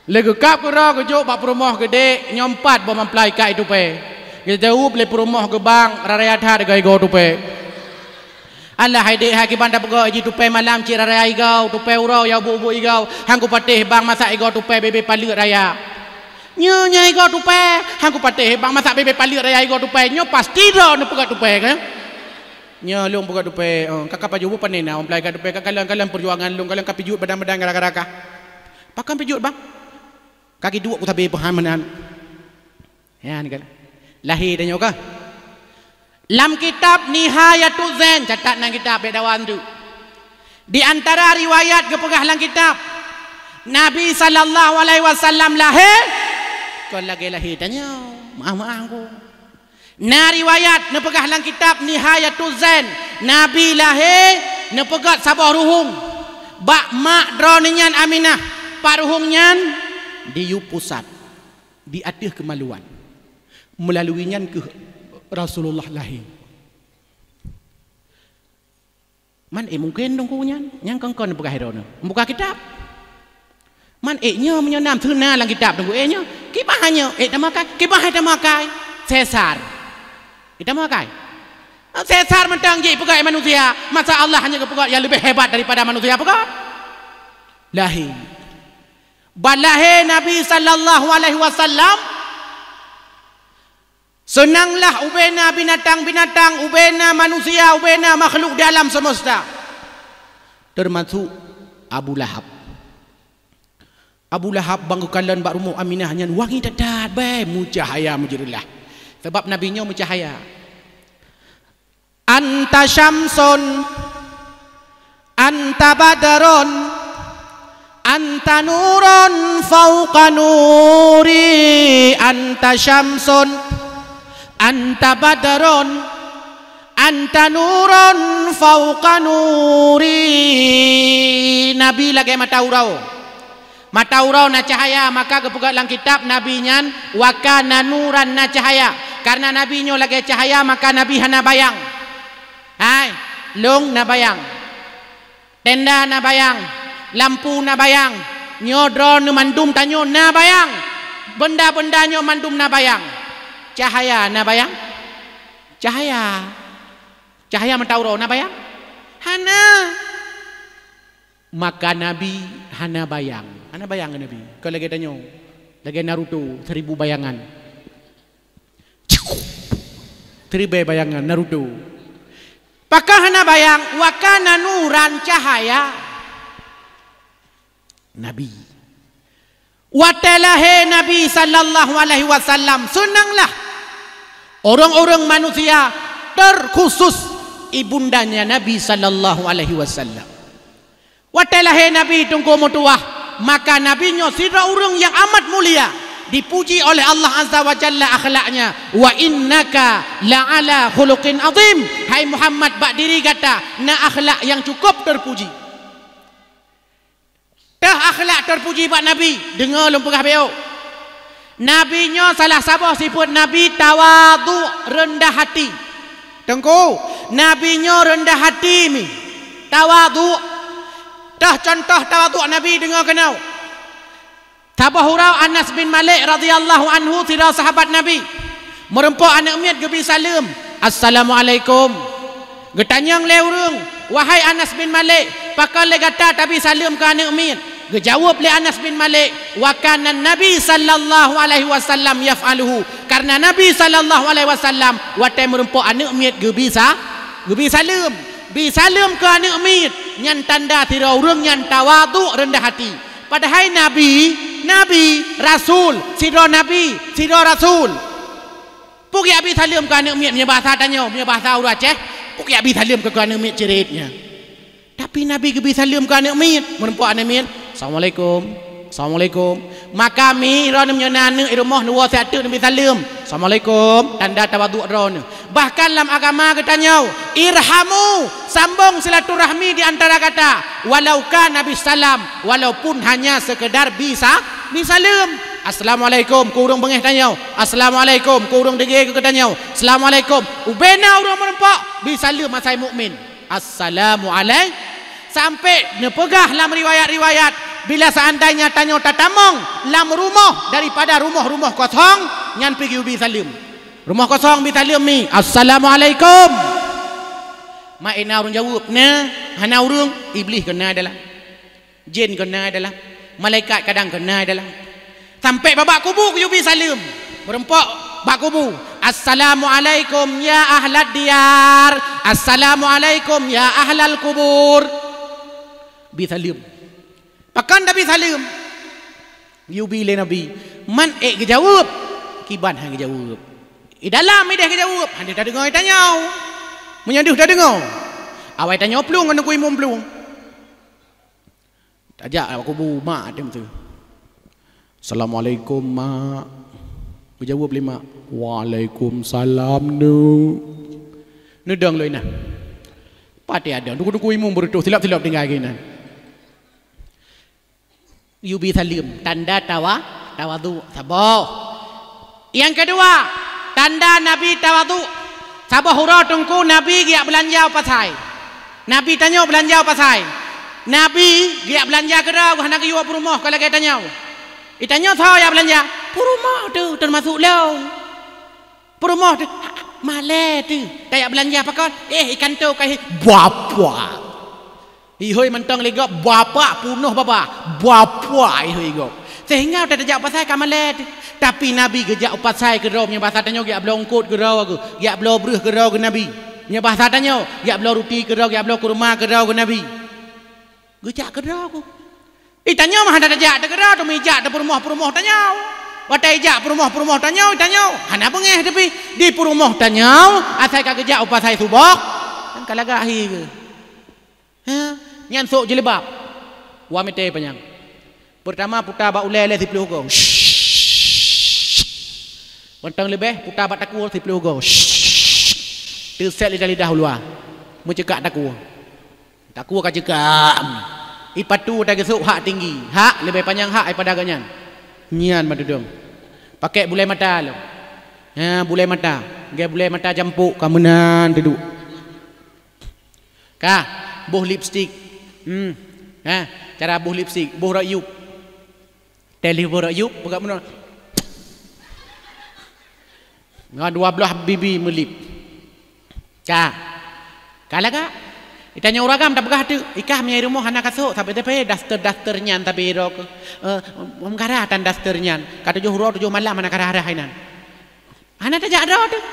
Lé geukab keudroe geujok bak peurumoh geudék, "Nyoe pat boh mamplam ikat itupè." Geujaweueb lé peurumoh geuh, "Bang, raya that igoe-igoe tupè." "Alah hai dék, hai kiban tapeugah jih tupè malam cit raya igoe, tupè uroe ya ubuk-ubuk igoe. Han kupatéh, Bang, masak igoe tupè bèbèe paleuet raya." "Nyoe, nyoe igoe tupè?" "Han kupatéh, Bang, masak bèbèe paleuet raya igoe tupè. Nyoe pasti droe neupeugöt tupè keuh." "Nyoe lôn peugöt tupè, oh, ka, ka pajoh boh pané na mamplam ikat tupè, ka kalon-kalon peujuangan lôn, kalon ka pih jeuet badan-badan gara-gara kah." "Pakon pih jeuet, Bang?" "Ka kiduek ku sabé peuhan meunan." Ya, ni kan. Lahé tanyoe kah? Lam kitab Nihayatuz Zain, catat nan kitab, bèk dawa tu. Di antara riwayat geupeugah lam kitab, Nabi sallallahu alaihi wasallam lahé, kon lagèe lahé tanyoe, meu'ah-meu'ah ku. Na riwayat neupeugah lam kitab Nihayatuz Zain, Nabi lahé neupeugöt saboh ruhueng bak mak droeneuh nyan Aminah. Pat ruhueng nyan? Di yub pusat, di ateueh keumaluan. Meulalui nyan keuh Rasulullah lahé. Man ék mungken teungku nyan, nyang kon-kon peugah droeneuh. Buka kitab. Man ék nyoe meunyoe nam seuna lam kitab teungku, ék nyoe. Kiban nyoe, ék tamakai, kiban hai tamakai. Sesar. Ék tamakai. Sesar mantong jih peugah manusia. Masa Allah hanya geupeugah nyang leubeh hebat daripada manusia peugah. Lahé. Ban lahé Nabi sallallahu alaihi wasallam, seunanglah ubena binatang-binatang, ubena manusia, ubena makhluk di alam semesta. Termasuk Abu Lahab. Abu Lahab ban geukalon bak rumoh Aminah nyan wangi that-that bèe, meucahya meujeureulah. Sabab Nabi nyoe meucahya. Anta syamsun, Anta badrun, anta nurun fauqa nuri, anta syamsun, anta badrun, anta nurun fauqa nuri. Nabi lagèe mata uroe. Mata uroe na cahya, maka geupeugah lam kitab Nabi nyan, wa kana nuran, na cahya. Karena Nabi nyoe lagèe cahya, maka Nabi hana bayang. Hai, lôn na bayang. Tenda na bayang, lampu na bayang, nyoe droeneuh mandum tanyoe na bayang. Benda-benda nyoe mandum na bayang. Cahya na bayang? Cahya. Cahya mata uroe na bayang? Hana. Maka Nabi hana bayang. Hana bayang Nabi. Kon lagèe tanyoe. Lagèe Naruto, seribu bayangan. Ribèe bayangan Naruto. Pakon hana bayang, wa kana nuran, cahya Nabi. Watèe lahé Nabi sallallahu alaihi wasallam, seunanglah ureueng-ureueng manusia, terkhusus ibundanya Nabi sallallahu alaihi wasallam. Watèe lahé Nabi Teungku meutuwah, maka Nabi nyoe sidroe ureueng nyang amat mulia, dipuji oleh Allah Azza wa Jalla akhlaknya. "Wa innaka la'ala khuluqin azim." Hai Muhammad, bak diri gata na akhlak nyang cukup teupuji. Teuh akhlak teupuji bak Nabi, deungö lôn peugah beuh. Nabi nyoe salah saboh sifeuet Nabi tawadhu, reundah hati. Teungku, Nabi nyoe reundah hati mi, tawadhu. Teuh cuntoh tawadhu Nabi, deungö keunoe. Saboh uroe Anas bin Malik radhiyallahu anhu, sidroe sahabat Nabi, meurumpok aneuk miet geubi saleuem, "Assalamualaikum." Geutanyong lé ureueng, "Wahai Anas bin Malik, pakon lé gata tabi saleuem keu aneuk miet?" Geujaweueb lé Anas bin Malik, "Wa kana Nabi sallallahu alaihi wasallam yaf'aluhu." Karena Nabi sallallahu alaihi wasallam watèe meurumpok aneuk miet geubi sa-, geubi saleuem. Bi saleuem keu aneuk miet, nyan tanda sidroe ureueng nyan tawadhu, reundah hati. Padahai Nabi, Nabi, Rasul, sidroe Nabi, sidroe Rasul. Peue geujak bi saleuem keu aneuk miet, meunyoe bahasa tanyoe, meunyoe bahasa ureueng Aceh, peue geujak bi saleuem keu, keu aneuk miet cirét nyan. Tapi Nabi geubi saleuem keu aneuk miet, meurumpok aneuk miet, "Assalamualaikum, assalamualaikum." Maka mi droeneuh meunyoe na aneuk di rumoh neuwoe siat teuk neubi saleuem, "Assalamualaikum," tanda tawadhu droeneuh. Bahkan lam agama geutanyoe, irhamu, sambong silaturahmi di antara gata, walau kana bisalam, walaupun hanya sekedar bi sa-, bi saleuem. Assalamualaikum keu ureueng beungéh tanyoe. Assalamualaikum keu ureueng degé keu geutanyoe. Assalamualaikum. Ubena ureueng meurumpok, bi saleuem asai mukmin. Assalamualaikum. Sampai neupeugah lam riwayat-riwayat, bila seandainya tanyoe tatamong lam rumoh daripada rumoh-rumoh kosong, nyan pih geubi saleuem. Rumoh kosong bi saleuem mi, "Assalamualaikum." Mak ina ureueng jaweueb, "Na." Hana ureueng, iblih keu na dalam. Jén keu na dalam, malaikat kadang keu na dalam. Sampai bak kubu geuyue bi saleuem. Meurumpok bak kubu, "Assalamualaikum ya ahlad diyar. Assalamualaikum ya ahlal kubur." Bi saleuem. Pakon tabi saleuem? Geuyue bi lé Nabi. Man ék geujaweueb, kiban han geujaweueb. Di dalam idéh geujaweueb, han deuh tadeungoe tanyoe. Meunyoe deuh tadeungoe, awai tanyoe plueng ngon Teungku Imum plueng. Tajak bak kubu mak teuh. "Assalamualaikum, Mak." Geujaweueb lé mak, "Waalaikumsalam, Neuk." Neudong lom inan. Patéh adoe, Teungku-teungku Imum beureutoh silop-silop tinggai keunan. Geuyue bi saleuem, tanda tawa-, tawadhu, saboh. Nyang keudua, tanda Nabi tawadhu. Saboh uroe Teungku Nabi geujak beulanja u pasai. Nabi tanyoe beulanja u pasai. Nabi geujak beulanja keudroe, hana geuyue peurumoh kon lagèe tanyoe. Di tanyoe soe jak beulanja? Peurumoh teuh, teumasok lôn. Peurumoh teuh, malèe teuh. Tajak beulanja pakon? Eh, ikan to ka hi. Bapak. Ihôi mantong lé gob, bapak punoh babah, bapak ihôi gob. Sehingga watèe tajak u pasai ka malèe teuh. Tapi Nabi geujak u pasai keudroe, meunyoe basa tanyoe geujak bloe eungkôt keudroe geuh, geujak bloe breueh keudroe geuh Nabi. Meunyoe basa tanyoe, geujak bloe ruti keudroe, geujak bloe kurma keudroe geuh Nabi. Geujak keudroe geuh. Di tanyoe mah hana tajak teuh keudroe, teuma ijak teuh peurumoh-peurumoh tanyoe. Watèe ijak peurumoh-peurumoh tanyoe, tanyoe hana beungèh, tapi di peurumoh tanyoe asai ka geujak u pasai suboh, kan ka lagak hi geuh. Ha? Nyan sôk jilbab. Wa mita panyang. Peurtama puta bak ulèe lé siploh goe. Mantong leubeh puta bak takue siploh goe. Teusèt lidah-lidah u luwa. Meuceukak takue. Takue ka ceukak. Ipatu tageusôk hak tinggi. Hak leubeh panyang hak daripada gobnyan. Nyan ban tudong. Pakèk bulèe mata lom. Ha, bulèe mata. Lagèe bulèe mata jampôk ka meunan teuduek. Ka, boh lipstik. Hmm. Ha, cara boh lipstik, boh rayup. Teuh lé boh rayup, peugah meunan. Ngon dua blaih bibi meulip. Ka. Ka lagak. Geutanyoe ureueng agam tapeugah teuk, ikah meunyo rumoh hana kasôk, sabe teupé daster-daster nyan tabi droe keuh. Eh, meugara tan daster nyan. Ka tujoh uroe tujoh malam hana karhah-rhah inan. Hana tajak droe teuh.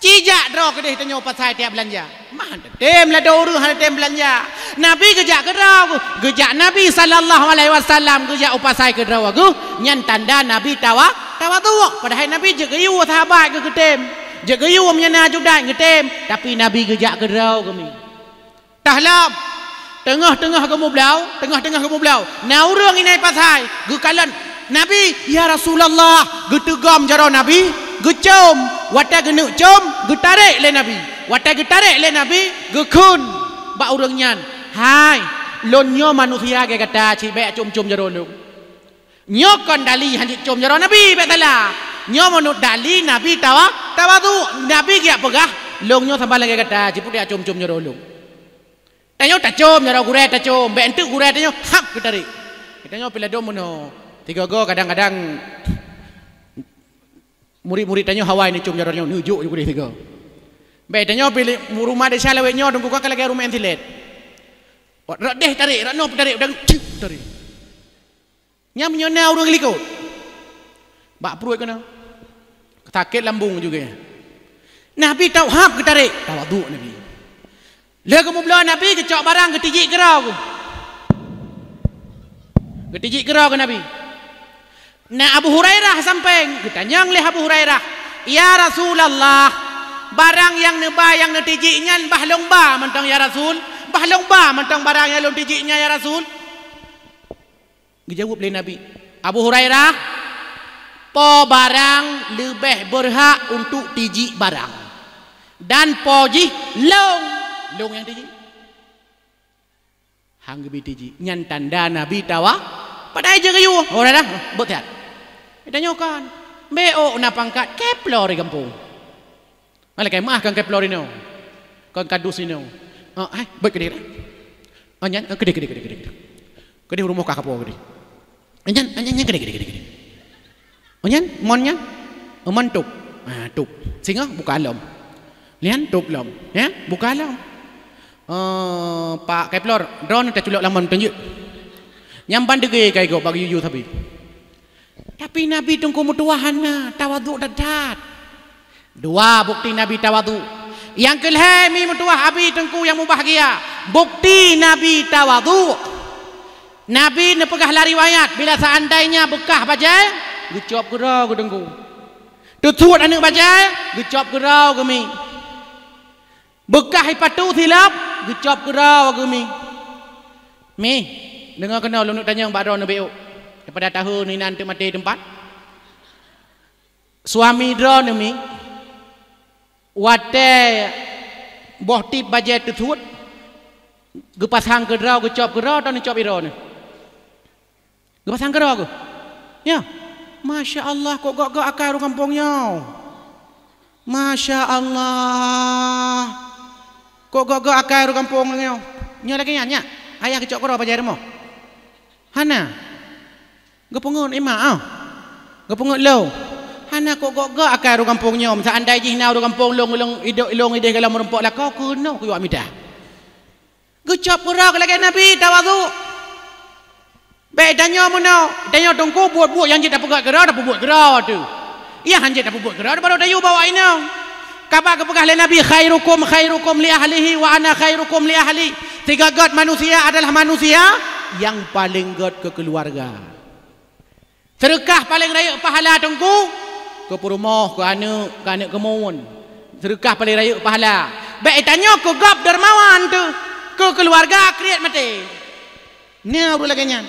Ci jak droe keudeh tanyoe pasai tiep beulanja. Mah hana tem ladôm ureueng hana tem beulanja. Nabi geujak keudroe geuh, geujak Nabi sallallahu alaihi wasallam geujak u pasai keudroe geuh, nyan tanda Nabi tawa-, tawadhu. Padahai Nabi jeuet geuyue sahabat geuh geutem. Jeuet geuyue meunyo na ajudan geutem, tapi Nabi geujak keudroe geuh mi. Tah lom, teungoh-teungoh geumubloe, teungoh-teungoh geumubloe, na ureueng inai pasai geukalon Nabi, "Ya Rasulullah," geuteugom jaroe Nabi, geucôm, watèe geuneuk côm, geutarek lé Nabi. Watèe geutarek lé Nabi, geukheun bak ureueng nyan, "Hai, lôn nyoe manusia lagèe gata cit, bèk côm-côm jaroe lôn." Nyoe kon dali hana jicôm jaroe Nabi, bèk salah. Nyoe meunurot dali Nabi tawa-, tawadhu. Nabi geujak peugah, "Lôn nyoe sama lagèe gata, ci peuet jak côm-côm jaroe lôn." Tanyoe tacôm jaroe gurèe tacôm, bèk enteuk gurèe tanyoe hab geutarek. Tanyoe pih ladôm meunoe. Sigoe-goe kadang-kadang murit-murit tanyoe hawa neucôm jaroe nyoe, neujok ju keudeh sigoe. Bèk tanyoe pih lé-, rumoh desya lawét nyoe teungku ka lagèe rumoh ensilet. Rot deh tarek, rot noe tarek, udah cit tarek. Nyan meunyoe na ureueng likot bak pruet keunoe, sakét lambung juga. Nabi tauhab geutarek, tawadhu Nabi. Lheueh geumubloe Nabi geucok barang geutijik keudroe geuh. Geutijik keudroe geuh Nabi. Na Abu Hurairah sampéng, geutanyong lé Abu Hurairah, "Ya Rasulullah, barang nyang neuba nyang neutijik nyan bah lôn ba mantong ya Rasul? Bah lôn ba mantong barang nyang lôn tijik nyan ya Rasul?" Geujaweueb lé Nabi, "Abu Hurairah, po barang leubeh beurhak untuk tijik barang, dan po jih lôn, lôn nyang tijik." Han geubi tijik, nyan tanda Nabi tawa-, padahai jeuet geuyue, "Oh, Hurairah, beuet that." Tanyoe kan, bèk ôk na pangkat, keuploe di gampông. Malaikat meuah kon keuploe inoe. Kon kadus inoe. Ah, hai, beuet keudeh. Ah, nyan, ah, keudeh, keudeh, keudeh, keudeh, keudeh. Keudeh rumoh ka kapoe keudeh. Ah, nyan, ah, nyan, nyan, keudeh, keudeh, keudeh, keudeh. Ah, nyan, mon nyan. Ah, mon tôb. Ah, tôb. Singoh buka lom. Lian tôb lom. Ya, buka lom. Eh, Pak Keuploe, droeneuh taculok lam mon teunjeuet. Nyan ban deugé kai gob bak yuyu sabe. Tapi Nabi teungku meutuwah hana, tawadhu that-that. Dua bukti Nabi tawadhu. Nyang keulhèe mi meutuwah Abi teungku nyang mubahgia. Bukti Nabi tawadhu. Nabi neupeugah lam riwayat, bila seandainya beukah bajèe, geucop keudroe geuh teungku. Teusuet aneuk bajèe, geucop keudroe geuh mi. Beukah ipatu silop, geucop keudroe geuh mi. Mi, deungoe keunoe lôn neuk tanyong bak droeneuh beuh. Daripada tahu inan teuk maté teumpat. Suami droeneuh mi, watèe boh tip bajèe teusuet, geupasang keudroe, geucop keudroe, atau neucop droeneuh? Geupasang keudroe geuh. Ya. Masya Allah, kok gok-gok akai ureueng gampông nyoe. Masya Allah. Kok gok-gok akai ureueng gampông nyoe. Nyoe lagèe nyan, nyak. Ayah geucok keudroe bajèe rumoh. Hana. Geupeungeut imak, ah. Geupeungeut lôn. Hana kok gok-gok akai ureueng gampông nyoe. Miseu andai jih na ureueng gampông lôn, lôn idéh, lôn idéh goh lom meurumpok lakoe, keunoe kuyue mita. Geucop keudroe lagèe Nabi tawadhu. Bèk tanyoe meunoe, tanyoe teungku buet-buet nyang jeuet tapeugöt keudroe, tapeubuet keudroe teuh. Nyang han jeuet tapeubuet keudroe, baru tayue bawa inong. Ka ba geupeugah lé Nabi, "Khairukum khairukum li ahlihi wa ana khairukum li ahli." Sigeugöt manusia adalah manusia nyang paleng göt keu keuluwarga. Seudeukah paleng rayeuk pahala teungku, keu peurumoh, keu aneuk, keu aneuk keumuen. Seudeukah paleng rayeuk pahala. Bèk tanyoe keu gob dermawan teuh. Keu keuluwarga kriet maté. Nyoe ureuëng lagée nyan.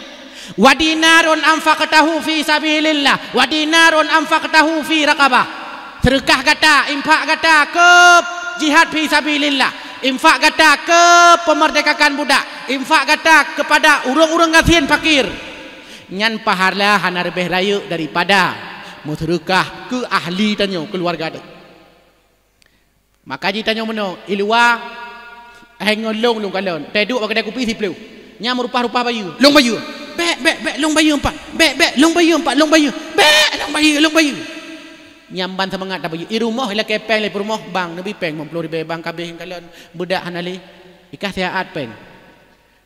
"Wa dinarun anfaqtahu fi sabilillah, wa dinarun anfaqtahu fi raqabah." Seudeukah gata, infak gata keu jihad fi sabilillah, infak gata keu peumerdekakan budak, infak gata keupada ureuëng-ureuëng gasien fakir. Nyan pahala hana leubeh rayeuk daripada meuseudeukah keu ahli tanyoe, keuluwarga teuh. Maka jitanyoe meunoe, i luwa, hai ngon lôn, lôn kalon. Teuduek bak keudai kupi siplôh. Nyan meurupah-rupah bayeue. Lôn bayeue. Bék, bék, bék, lôn bayeue empat. Bék, bék, lôn bayeue empat, lôn bayeue. Bék, lôn bayeue, lôn bayeue. Nyan ban seumangat tabayeue. I rumoh ilakée péng lé peurumoh, "Bang, neubi péng limong ploh ribée, Bang, ka abéh kalon. Beudak hana lé. Ikah siat péng."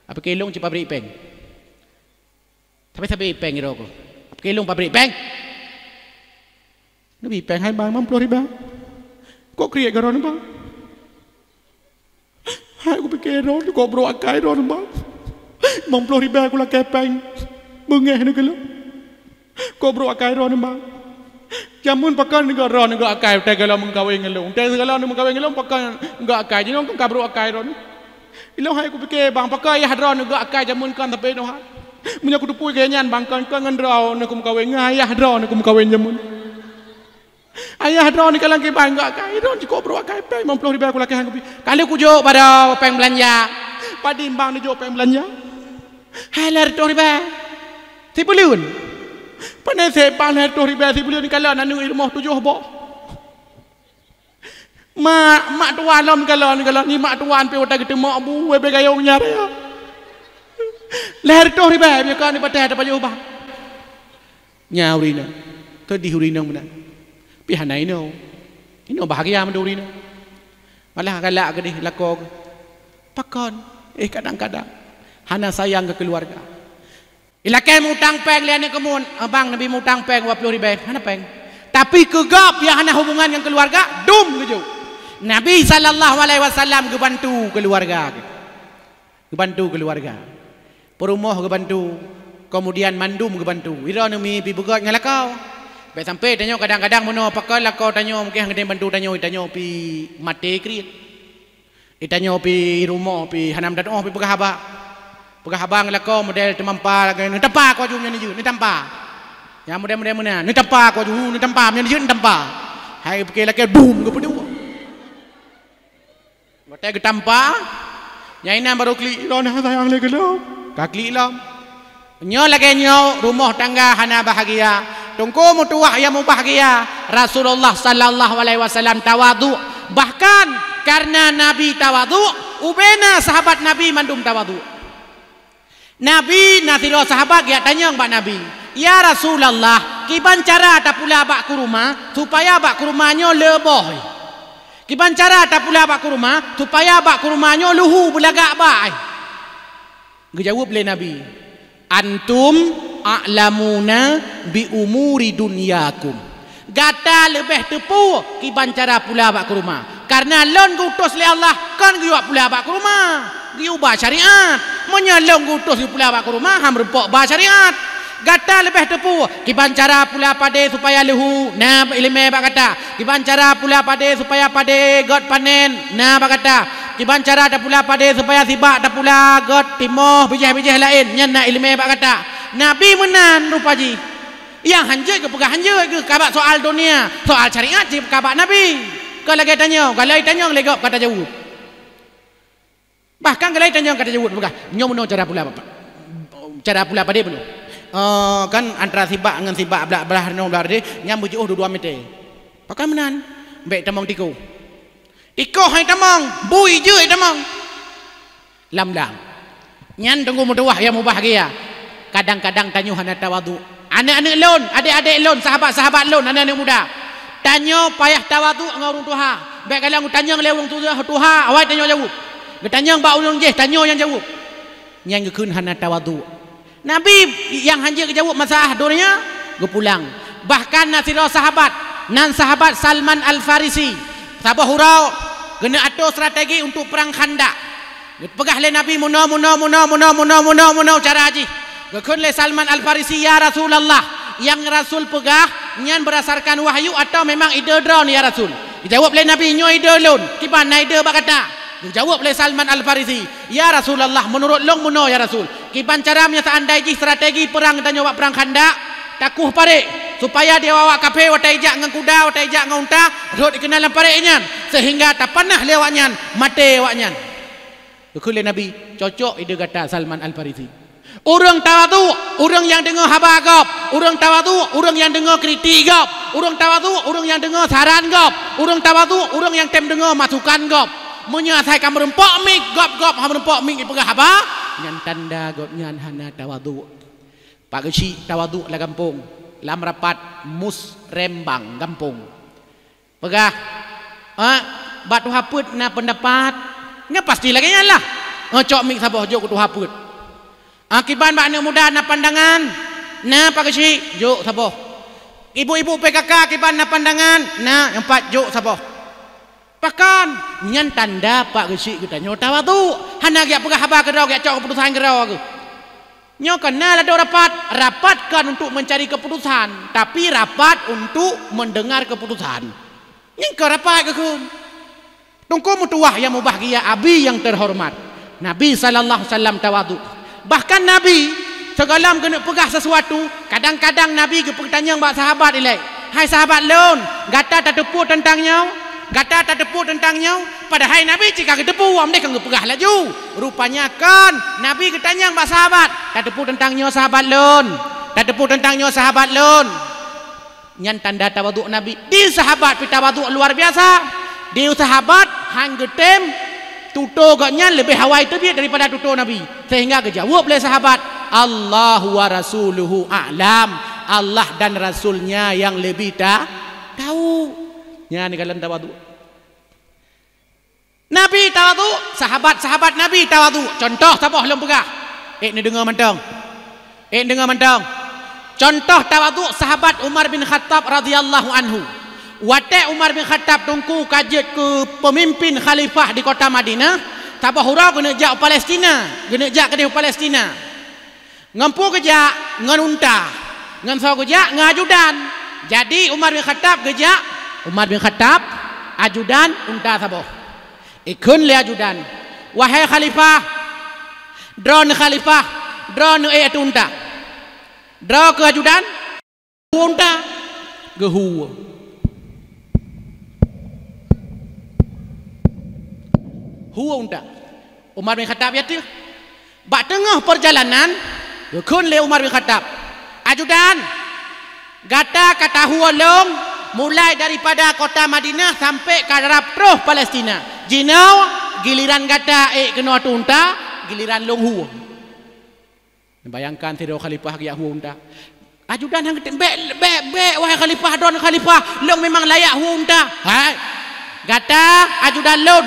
Apike lôn cit pabrik péng. Sabe-sabe péng droe keuh. Apike lôn pabrik péng. Neubi péng hai bang limong ploh ribée. Kok kriet keu droeneuh bang? Hai kupike droeneuh kok brok akai droeneuh bang. Limong ploh ribée kulakée péng. Beungéh neuh keu lôn. Kok brok akai droeneuh bang. Jameun pakon neuga droeneuh ga akai teuh galom meukawen ngon lôn. Teuh galom meukawen ngon lôn pakon ga akai. Jinoe keuh ka brok akai droeneuh. Ilôn hai kupike bang, pakon ayah droeneuh ga akai jameun kon sampoe nyoe hai. Meunyoe kuteupue keu nyan bang, kon, kon ngon droeneuh kumeukawen, ngon ayah droeneuh kumeukawen jameun. Ayah droeneuh kalon kiban ga akai, droeneuh jikôb brok akai péng limong ploh ribée kulakée han kupi. Ka lheueh kujok bak droe péng beulanja. Padum bang neujok péng beulanja? Hai lhée reutôh ribée. Sibuleuen. Pane sép bang lhée reutôh ribée sibuleuen kalon aneuëk i rumoh tujoh boh. Mak, mak tuan lom kalon, kalon ni mak tuan pih watée geuteumok bu, wée bée gayong nyan raya. Lhée reutôh ribée, meunyoe kon di patéh tapajoh ubah. Nyan ureuëng inong, keudeh ureuëng inong meunan. Pih hana inoe. Inoe bahgia mandum ureuëng inong. Malah galak keudeh lakoe geuh. Pakon? Eh, kadang-kadang hana sayang keu keuluwarga. Ilakée mutang péng lé aneuëk keumun, "Abang, neubi mutang péng dua ploh ribée." Hana péng. Tapi keu gob nyang hana hubungan ngon keuluwarga, dum geujok. Nabi sallallahu alaihi wasallam geubantu keuluwarga. Geubantu keuluwarga. Peurumoh geubantu, keumudian mandum geubantu. Droeneuh mi pih beugét ngon lakoe. Bék sampoe tanyoe kadang-kadang meunoe pakon lakoe tanyoe mungken han geutem bantu tanyoe, tanyoe pih maté kriet. Itanyoe pih i rumoh pih hana meudat, oh, pih peugah haba. Peugah haba ngon lakoe model teumampa lagée, "Neutampa ku aju meunyoe neujeuet, neutampa." Nyang model-model meunan, "Neutampa ku aju, neutampa meunyoe neujeuet, neutampa." Hai pike lakée bum geupeuduek. Watée geutampa, nyang inan barô klik, "Droeneuh sayang lé keu lôn." Ka klik lom. Nyoe lagée nyoe rumoh tangga hana bahgia. Teungku meutuwah nyang mubahgia, Rasulullah sallallahu alaihi wasallam tawadhu. Bahkan kareuna Nabi tawadhu, ubena sahabat Nabi mandum tawadhu. Nabi na sidroe sahabat geujak tanyong bak Nabi, "Ya Rasulullah, kiban cara tapula bak kuruma supaya bak kuruma nyoe leuboh? Kiban cara tapula bak kuruma supaya bak kuruma nyoe luhu beulagak bak?" Geujaweueb lé Nabi, "Antum a'lamuna bi umuri dunyakum." Gata leubeh teupeu kiban cara pula bak kuruma. Kareuna lôn geuutus lé Allah kon geuyue pula bak kuruma, geuyue ba syariat. Meunyoe lôn geuutus geuyue pula bak kuruma, han meurumpok ba syariat. Gata leubeh teupeu kiban cara pula padé supaya leuhu, na iéleumé bak gata. Kiban cara pula padé supaya padé gét panen, na bak gata. Kiban cara tapula padé supaya sibak tapula gét timoh bijéh-bijéh laén, nyan na iéleumé bak gata. Nabi meunan rupa jih. Nyang hanjeuet geupeugah hanjeuet geuh ka bak soal dunia, soal syariat cit ka bak Nabi. Kon lagée tanyoe, galai tanyong lé gob ka tajaweueb. Bahkan galai tanyong ka tajaweueb peugah, "Nyoe meunoe cara pula, Bapak. Cara pula padé meunoe. Eh, kan antara sibak ngon sibak blah, blah nyoe blah padé, nyan beujiôh dua-dua meté." Pakon meunan? Bék tamong tikoh. Tikoh hai tamong, bui jeuet tamong. Lam-lam. Nyan teungku meutuwah nyang mubahgia. Kadang-kadang tanyoe hana tawadhu. Aneuëk-aneuëk lôn, adék-adék lôn, sahabat-sahabat lôn, aneuëk-aneuëk muda. Tanyoe payah tawadhu ngon ureuëng tuha. Bék galak geutanyong lé ureuëng tuha, tuha, awai tanyoe jaweueb. Geutanyong bak ureuëng jéh, tanyoe nyang jaweueb. Nyan geukheun hana tawadhu. Nabi nyang hanjeuet geujaweueb masalah dunia, geupulang. Bahkan na sidroe sahabat, nan sahabat Salman Al-Farisi, saboh uroe geuneuk atoe strategi untuk perang Khandaq. Geupeugah lé Nabi meunoe, meunoe, meunoe cara jih. Geukheun lé Salman Al-Farisi, "Ya Rasulullah, nyang Rasul peugah nyan beurasarkan wahyu atawa memang ide droeneuh, ya Rasul?" Geujaweueb lé Nabi, "Nyoe ide lôn, kiban na ide bak gata?" Geujaweueb lé Salman Al-Farisi, "Ya Rasulullah, meunurot lôn meunoe ya Rasul. Kiban cara meunyoe seandai jih strategi peurang geutanyoe bak Peurang Khandaq, takueh parék, supaya di awak-awak kafé watée ijak ngon kuda, watée ijak ngon unta, rhot ikeunong lam parék nyan, seuhingga tapanah lé awaknyan, maté awaknyan." Geukheun lé Nabi, "Cocok ide gata Salman Al-Farisi." Ureuëng tawadhu, ureuëng nyang deungoe haba gob. Ureuëng tawadhu, ureuëng nyang deungoe kritik gob. Ureuëng tawadhu, ureuëng nyang deungoe saran gob. Ureuëng tawadhu, ureuëng nyang tem deungoe masukan gob. Meunyoe asai ka meurumpok miet, gob-gob hana meurumpok miet jipeugah haba, nyan tanda gobnyan hana tawadhu. Pak Geuchik tawadhu lam gampông, lam rapat musrembang gampông. Peugah, "Ah, bak tuha peuet na peundapat?" Nyan pasti lagée nyan lah. "Ah, cok miet saboh jok keu tuha peuet." "Ah, kiban bak aneuëk muda na pandangan?" "Na, Pak Geuchik." "Jok saboh." "Ibu-ibu P K K kiban na pandangan?" "Na." "Nyang pat jok saboh." Pakon? Nyan tanda Pak Geuchik geutanyoe tawadhu. Hana geujak peugah haba keudroe, geujak cok keuputusan keudroe geuh. Nyoe kon na ladôm rapat. Rapat kon untuk mencari keputusan, tapi rapat untuk mendengar keputusan. Nyan kon rapat geukheun. Teungku meutuwah nyang mubahgia, abi nyang terhormat, Nabi sallallahu alaihi wasallam tawadhu. Bahkan Nabi sigohlom geuneuk peugah sesuatu, kadang-kadang Nabi geupeu tanyong bak sahabat ilée, "Hai sahabat lôn, gata tateupeue teuntang nyoe? Gata tateupeue teuntang nyoe?" Padahai Nabi cit ka geuteupeue, 'oh mdeh ka geupeugah laju. Rupanya kon, Nabi geutanyong bak sahabat, "Tateupeue teuntang nyoe sahabat lôn? Tateupeue teuntang nyoe sahabat lôn?" Nyan tanda tawadhu Nabi. Di sahabat pih tawadhu luar biasa. Di sahabat han geutem tutoe gobnyan leubeh awai teubiet daripada tutoe Nabi. Sehingga geujaweueb lé sahabat, "Allahu wa rasuluhu a'lam." Allah dan Rasulnya yang lebih ta-, tahu. Nyan kalon tawadhu. Nabi tawadhu, sahabat-sahabat Nabi tawadhu. Contoh saboh lôn peugah. Ék neudeungoe mantong. Ék neudeungoe mantong. Contoh tawadhu sahabat Umar bin Khattab radhiyallahu anhu. Watée Umar bin Khattab teungku ka jeuet keu peumimpin khalifah di kota Madinah, saboh uroe geuneuk jak u Palestina, geuneuk jak keudeh u Palestina. Ngon peue geujak? Ngon unta. Ngon soe geujak? Ngon ajudan. Jadi Umar bin Khattab geujak, Umar bin Khattab, ajudan, unta saboh. Ikheun lé ajudan, "Wahai khalifah, droeneuh khalifah, droeneuh ék ateueh unta." Droe keu ajudan, "Hue unta." Geuhue. Hue unta. Umar bin Khattab i ateueh. Bak teungoh peurjalanan, geukheun lé Umar bin Khattab, "Ajudan, gata ka tahue lôn mulai daripada kota Madinah sampai ka rab troh Palestina. Jinoe giliran gata ék keunoe ateueh unta, giliran lôn hue." Bayangkan sidroe khalifah geujak hue unta. Ajudan han geutem, "Bék, bék, bék, wahai khalifah, droeneuh khalifah, lôn memang layak hue unta." "Hai, gata ajudan lôn,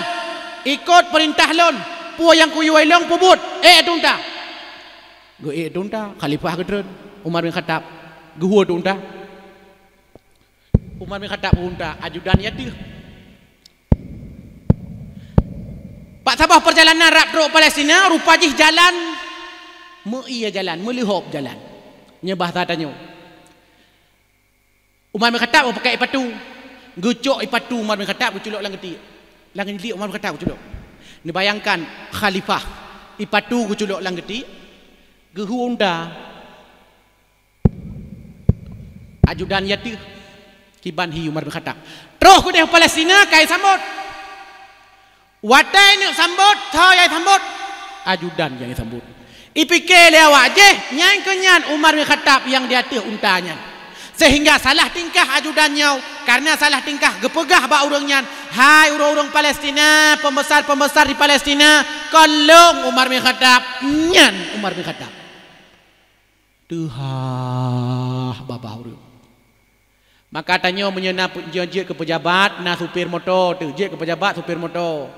ikot peurintah lôn, peue nyang kuyue lôn peubuet, ék ateueh unta." Geuék ateueh unta, khalifah geutreun, Umar bin Khattab, geuhue ateueh unta. Umar bin Khattab hue unta, ajudan i ateueh. Bak saboh peurjalanan rab trok Palestina, rupa jih jalan meu-ie jalan, meuleuhob jalan. Nyoe bahasa tanyoe. Umar bin Khattab geupakai ipatu. Geucok ipatu Umar bin Khattab geuculok lam geutiek. Lam geutiek Umar bin Khattab geuculok. Neubayangkan khalifah, ipatu geuculok lam geutiek, geuhue unta. Ajudan i ateueh, kiban hi Umar bin Khattab. Troh keudeh Palestina ka isambot. Watée neuk sambot, soe nyang isambot? Ajudan nyang isambot. Ipike lé awak jih, nyan keuh nyan Umar bin Khattab nyang di ateueh unta nyan. Sehingga salah tingkah ajudan nyoe, karena salah tingkah geupeugah bak ureuëng nyan, "Hai ureuëng-ureuëng Palestina, pembesar-pembesar di Palestina, kon lôn Umar bin Khattab." Nyan Umar bin Khattab. Teuhah babah ureuëng. Maka tanyoe meunyoe na pe-, jeuet keu peujabat, na supir moto, teuh jeuet keu peujabat, supir moto.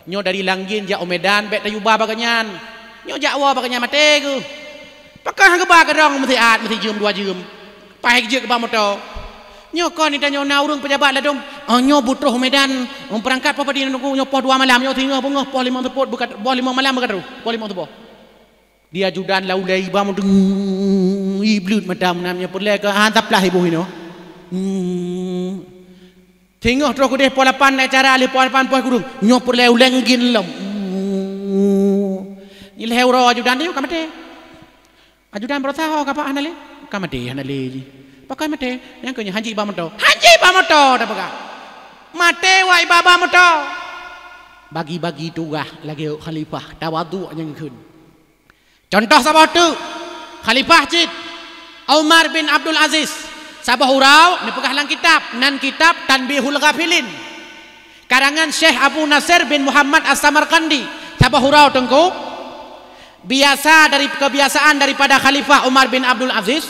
Nyoe dari Langgin jak u Medan, bék tayue ba bak gobnyan. Nyoe jak woe bak gobnyan maté geuh. Pakon han geuba keudroe meusiat, meusi jeuem dua jeuem. Paih jeuet keu ba moto. Nyoe kon tanyoe na ureuëng peujabat ladôm, "Oh, nyoe beutroh u Medan, oh, peurangkat poh padum nyoe poh dua malam, nyoe singoh beungoh poh limong seupôt, beukat-, poh limong malam beukat troh, poh limong suboh." Di ajudan lau lé iba mudeng, ibleut mata meunan nyan peureulée keu han taplah iboh inoe. Hmm. Teungoh troh keudeh poh lapan acara lheueh poh lapan poh kureueng, nyoe peureulée ulée ngieng lom. Nyoe lhée uroe ajudan nyoe ka maté. Ajudan beurasa ho kapak hana lé, ka maté hana lé jih. Pakon maté? Nyang keu nyoe hanjeuet iba moto. Hanjeuet iba moto tapeugah. Maté wak iba-ba moto. Bagi-bagi tugaih lagée khalifah tawadhu nyang kheun. Contoh saboh teuk, khalifah cit Umar bin Abdul Aziz. Saboh uroe neupeugah lam kitab, nan kitab Tanbihul Ghafilin. Karangan Syekh Abu Nasir bin Muhammad As-Samarqandi. Saboh uroe teungku, biasa dari kebiasaan daripada Khalifah Umar bin Abdul Aziz,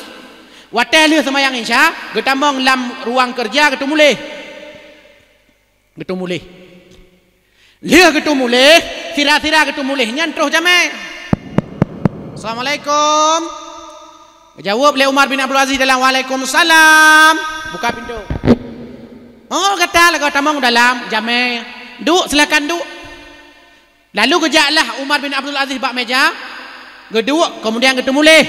watée lheueh seumayang Isya, geutamong lam ruang keureuja geuteumuléh. Geuteumuléh. Lheueh geuteumuléh, sira-sira geuteumuléh nyan troh jamé. Assalamualaikum. Geujaweueb lé Umar bin Abdul Aziz dalam, "Waalaikumsalam." Buka pintoe. Oh, gata lagée tamong dalam jamé. Duek, silakan duek. Lalu geujaklah Umar bin Abdul Aziz bak meja, geuduek, keumudian geuteumuléh.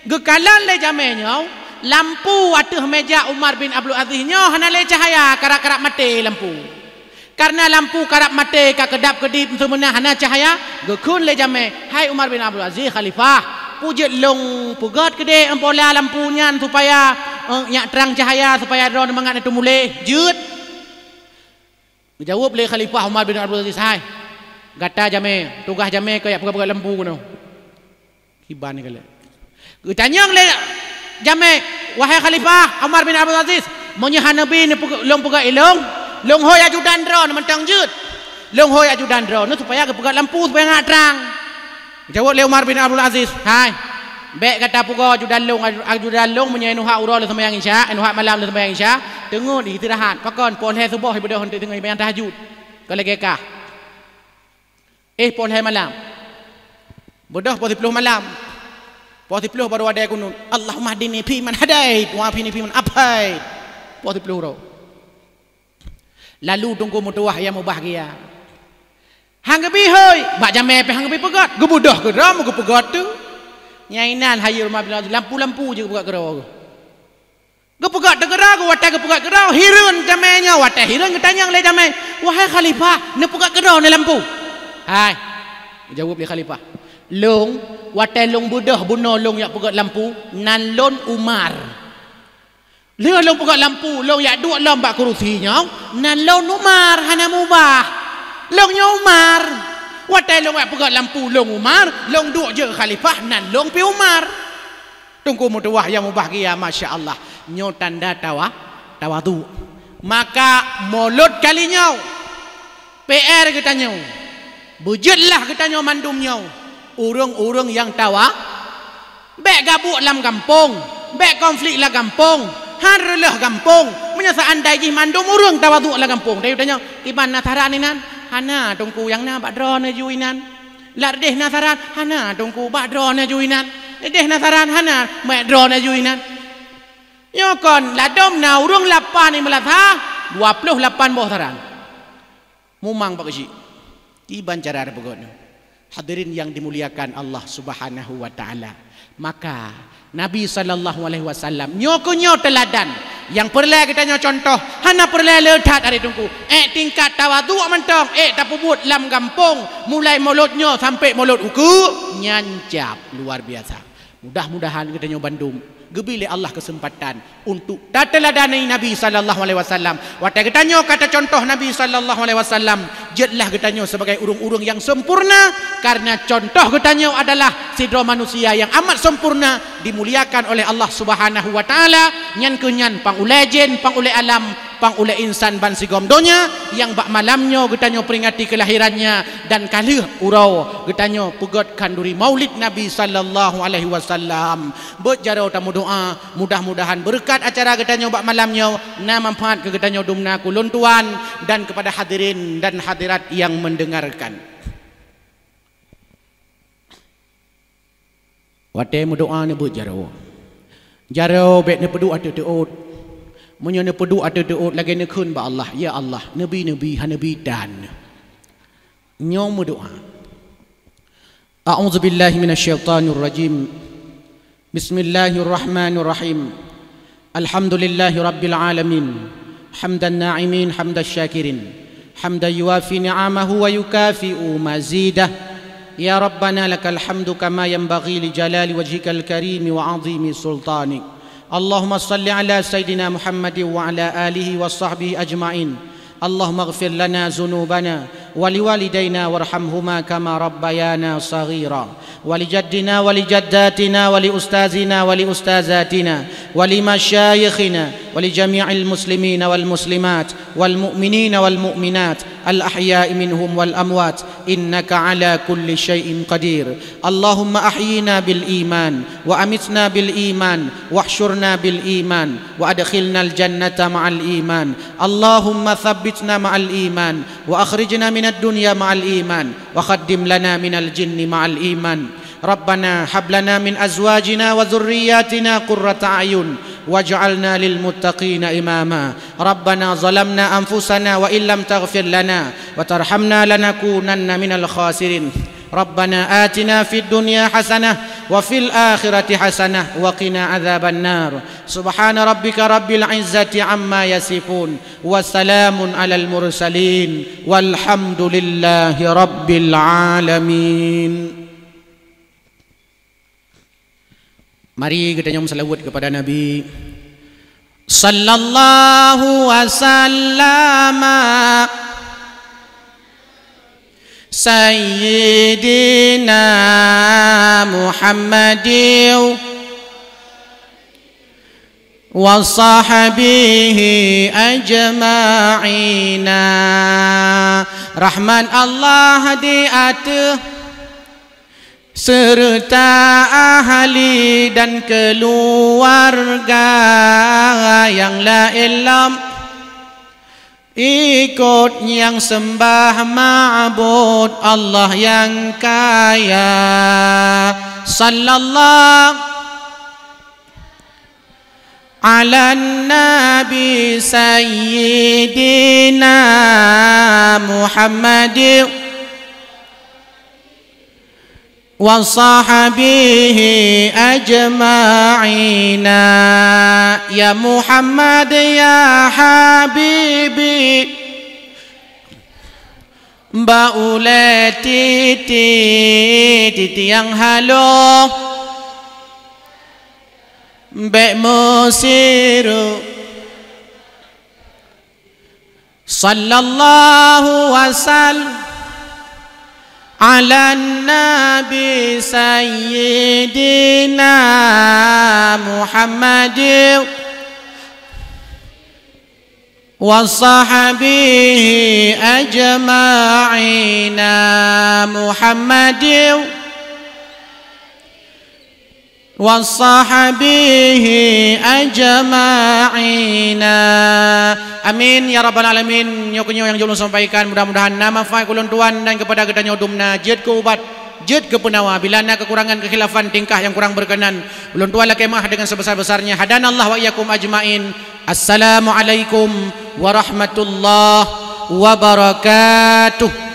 Geukalon lé jamé nyoe, lampu ateueh meja Umar bin Abdul Aziz nyoe hana lé cahya, karab-karab maté lampu. Kareuna lampu karab maté ka keudab-keudib seumeuna hana cahya, geukheun lé jamé, "Hai Umar bin Abdul Aziz, khalifah, peue jeuet lôn peugét keudeh pola lampu nyan supaya, eh, nyak trang cahya supaya droeneuh mangat neuteumuléh?" Jeuet. Geujaweueb lé Khalifah Umar bin Abdul Aziz, "Hai, gata jamé, tugaih jamé keu jak peugét-peugét lampu keunoe." Kiban keu lé. Geutanyong lé jamé, "Wahai Khalifah Umar bin Abdul Aziz, meunyoe hana bi neupeugét, lôn peugét ilong, lôn hôi ajudan droeneuh mantong jeuet. Lôn hôi ajudan droeneuh supaya geupeugét lampu supaya ngat trang." Jaweueb lé Umar bin Abdul Aziz, "Hai, bék gata pugoe ajudan lôn, ajudan lôn meunyoe neuhak uroe lôn seumayang Isya, neuhak malam lôn seumayang Isya, teungeut istirahat. Pakon, poh lhée suboh beudôh teungoh seumayang tahajud. Kon lagée kah. Eh, poh lhée malam. Beudôh poh siplôh malam. Poh siplôh barô adai kunut. Allahummahdini fiman hadait, wa afini fiman afait." Poh siplôh uroe. Lalu teungku meutuwah nyang mubahgia. Han geubi hôi, bak jamé pih han geubi peugét, geubeudôh keudroe, geupeugét teuk. Nyang inan hayeue rumoh bilang lampu-lampu jeuet geupeugét keudroe. Geupeugét teuk keudroe, watée geupeugét keudroe, hireuen jamé nyoe, watée hireuen geutanyong lé jamé, "Wahai khalifah, neupeugét keudroe neuh lampu?" "Hai," jaweueb lé khalifah, "lôn, watée lôn beudôh bunoe lôn jak peugét lampu, nan lôn Umar." Lheueh lôn peugét lampu, lôn jak duek lom bak keurusi nyoe, nan lôn Umar hana mubah. Lôn nyoe Umar. Watée lôn jak peugét lampu, lôn Umar, lôn duek jeuet khalifah, nan lôn pih Umar. Teungku meutuwah nyang mubahgia, masya Allah. Nyoe tanda tawa-, tawadhu. Maka mulod kali nyoe, P R geutanyoe, beujeuetlah geutanyoe mandum nyoe, ureuëng-ureuëng nyang tawa-, bék gabuek lam gampông, bék konflik lam gampông, han reuloh gampông. Meunyoe seandai jih mandum ureuëng tawadhu lam gampông, tanyoe, "Kiban na saran inan?" "Hana, Teungku, nyang na bak droeneuh ju inan." "Ladeh na saran?" "Hana, Teungku, bak droeneuh ju inan." "Ladeh na saran?" "Hana, bak droeneuh ju inan." Nyoe kon ladom na ureuëng lapan di meulasa, dua ploh lapan boh saran. Mumang bak keuchik. Kiban cara tapeugét nyoe. Hadirin yang dimuliakan Allah Subhanahu wa Ta'ala. Maka, Nabi sallallahu alaihi wasallam nyoe keuh nyoe teuladan. Nyang peureulée geutanyoe contoh, hana peureulée le that, adoe Teungku. Ék tingkat tawadhu mantong, ék tapeubuet lam gampông, mulai mulod nyoe sampai mulod ukeue, nyan cap luar biasa. Mudah-mudahan geutanyoe bandum geubri lé Allah keuseumpatan untuk tateuladani Nabi sallallahu alaihi wasallam. Watée geutanyoe ka tacontoh Nabi sallallahu alaihi wasallam, jeuetlah geutanyoe sebagai ureuëng-ureuëng nyang sempurna, kareuna contoh geutanyoe adalah sidroe manusia nyang amat sempurna, dimuliakan oleh Allah Subhanahu wa Ta'ala, nyan keuh nyan pang ulée jén, pang ulée alam, pang ulée insan bansigom donya, nyang bak malam nyoe geutanyoe peuringati keulahirannya, dan ka lheueh uroe geutanyoe peugét khanduri Maulid Nabi sallallahu alaihi wasallam. Beuet jaroe tameudoá, mudah-mudahan beureukat acara geutanyoe bak malam nyoe na manfaat keu geutanyoe dumna kulôn tuan dan kepada hadirin dan hadirat nyang mendengarkan. Watée meudoá neubeuet jaroe. Jaroe bék neupeuduek ateueh teuôt. Meunyoe neupeuduek ateueh teuôt lagée neukheun bak Allah, "Ya Allah, neubi-neubi hana neubi tan." Nyoe meudoá. A'udzubillahi minasyaitonirrajim. Bismillahirrahmanirrahim. Alhamdulillahi rabbil alamin. حمد الناعمين، حمد الشاكرين، حمدا يوافي نعمه ويكافئ مزيده. يا ربنا لك الحمد كما ينبغي لجلال وجهك الكريم وعظيم سلطانك. اللهم صل على سيدنا محمد وعلى آله وصحبه أجمعين. اللهم اغفر لنا ذنوبنا ولوالدينا وارحمهما كما ربيانا صغيرا، ولجدنا ولجداتنا ولأستاذنا ولأستاذاتنا ولمشايخنا ولجميع المسلمين والمسلمات والمؤمنين والمؤمنات الأحياء منهم والأموات، إنك على كل شيء قدير. اللهم أحينا بالإيمان وأمتنا بالإيمان واحشرنا بالإيمان وأدخلنا الجنة مع الإيمان. اللهم ثبتنا مع الإيمان وأخرجنا من الدنيا مع الإيمان وخدم لنا من الجن مع الإيمان. ربنا هب لنا من أزواجنا وذرياتنا قرة أعين واجعلنا للمتقين إماما. ربنا ظلمنا أنفسنا وإن لم تغفر لنا وترحمنا لنكونن من الخاسرين. ربنا آتنا في الدنيا حسنة وفي الآخرة حسنة وقنا عذاب النار. سبحان ربك رب العزة عما يصفون. وسلام على المرسلين. والحمد لله رب العالمين. Mari geutanyoe meuseulaweuet keupada Nabi. Sallallahu wasallama Sayyidina Muhammadin wa sahbihi ajma'ina. Rahmat Allah di ateueh seureuta ahli dan keuluwarga nyang laén lom ikot nyang seumbah ma'bud Allah nyang kaya. Sallallahu ala Nabi Sayyidina Muhammad wa sahbihi ajma'ina. Ya Muhammad, ya Habibi, bak ulée titi, titi nyang haloh, bék meusireuk. Sallallahu wasal ala Nabi Sayyidina Muhammad wa sahbihi ajma'ina. Muhammad wa sahbihi ajma'ina. Amin ya rabbal alamin. Nyoe keunyoe nyang jeuet ulôn sampaikan, mudah-mudahan na manfaat keu ulôn tuan dan keupada geutanyoe dum na jeuet keu ubat, jeuet keu peunawa. Bila na keukurangan, keukhilafan, tingkah nyang kurang berkenan, ulôn tuan lakée meu'ah dengan sebesar-besarnya. Hadanallah wa iyyakum ajma'in. Assalamualaikum warahmatullahi wabarakatuh.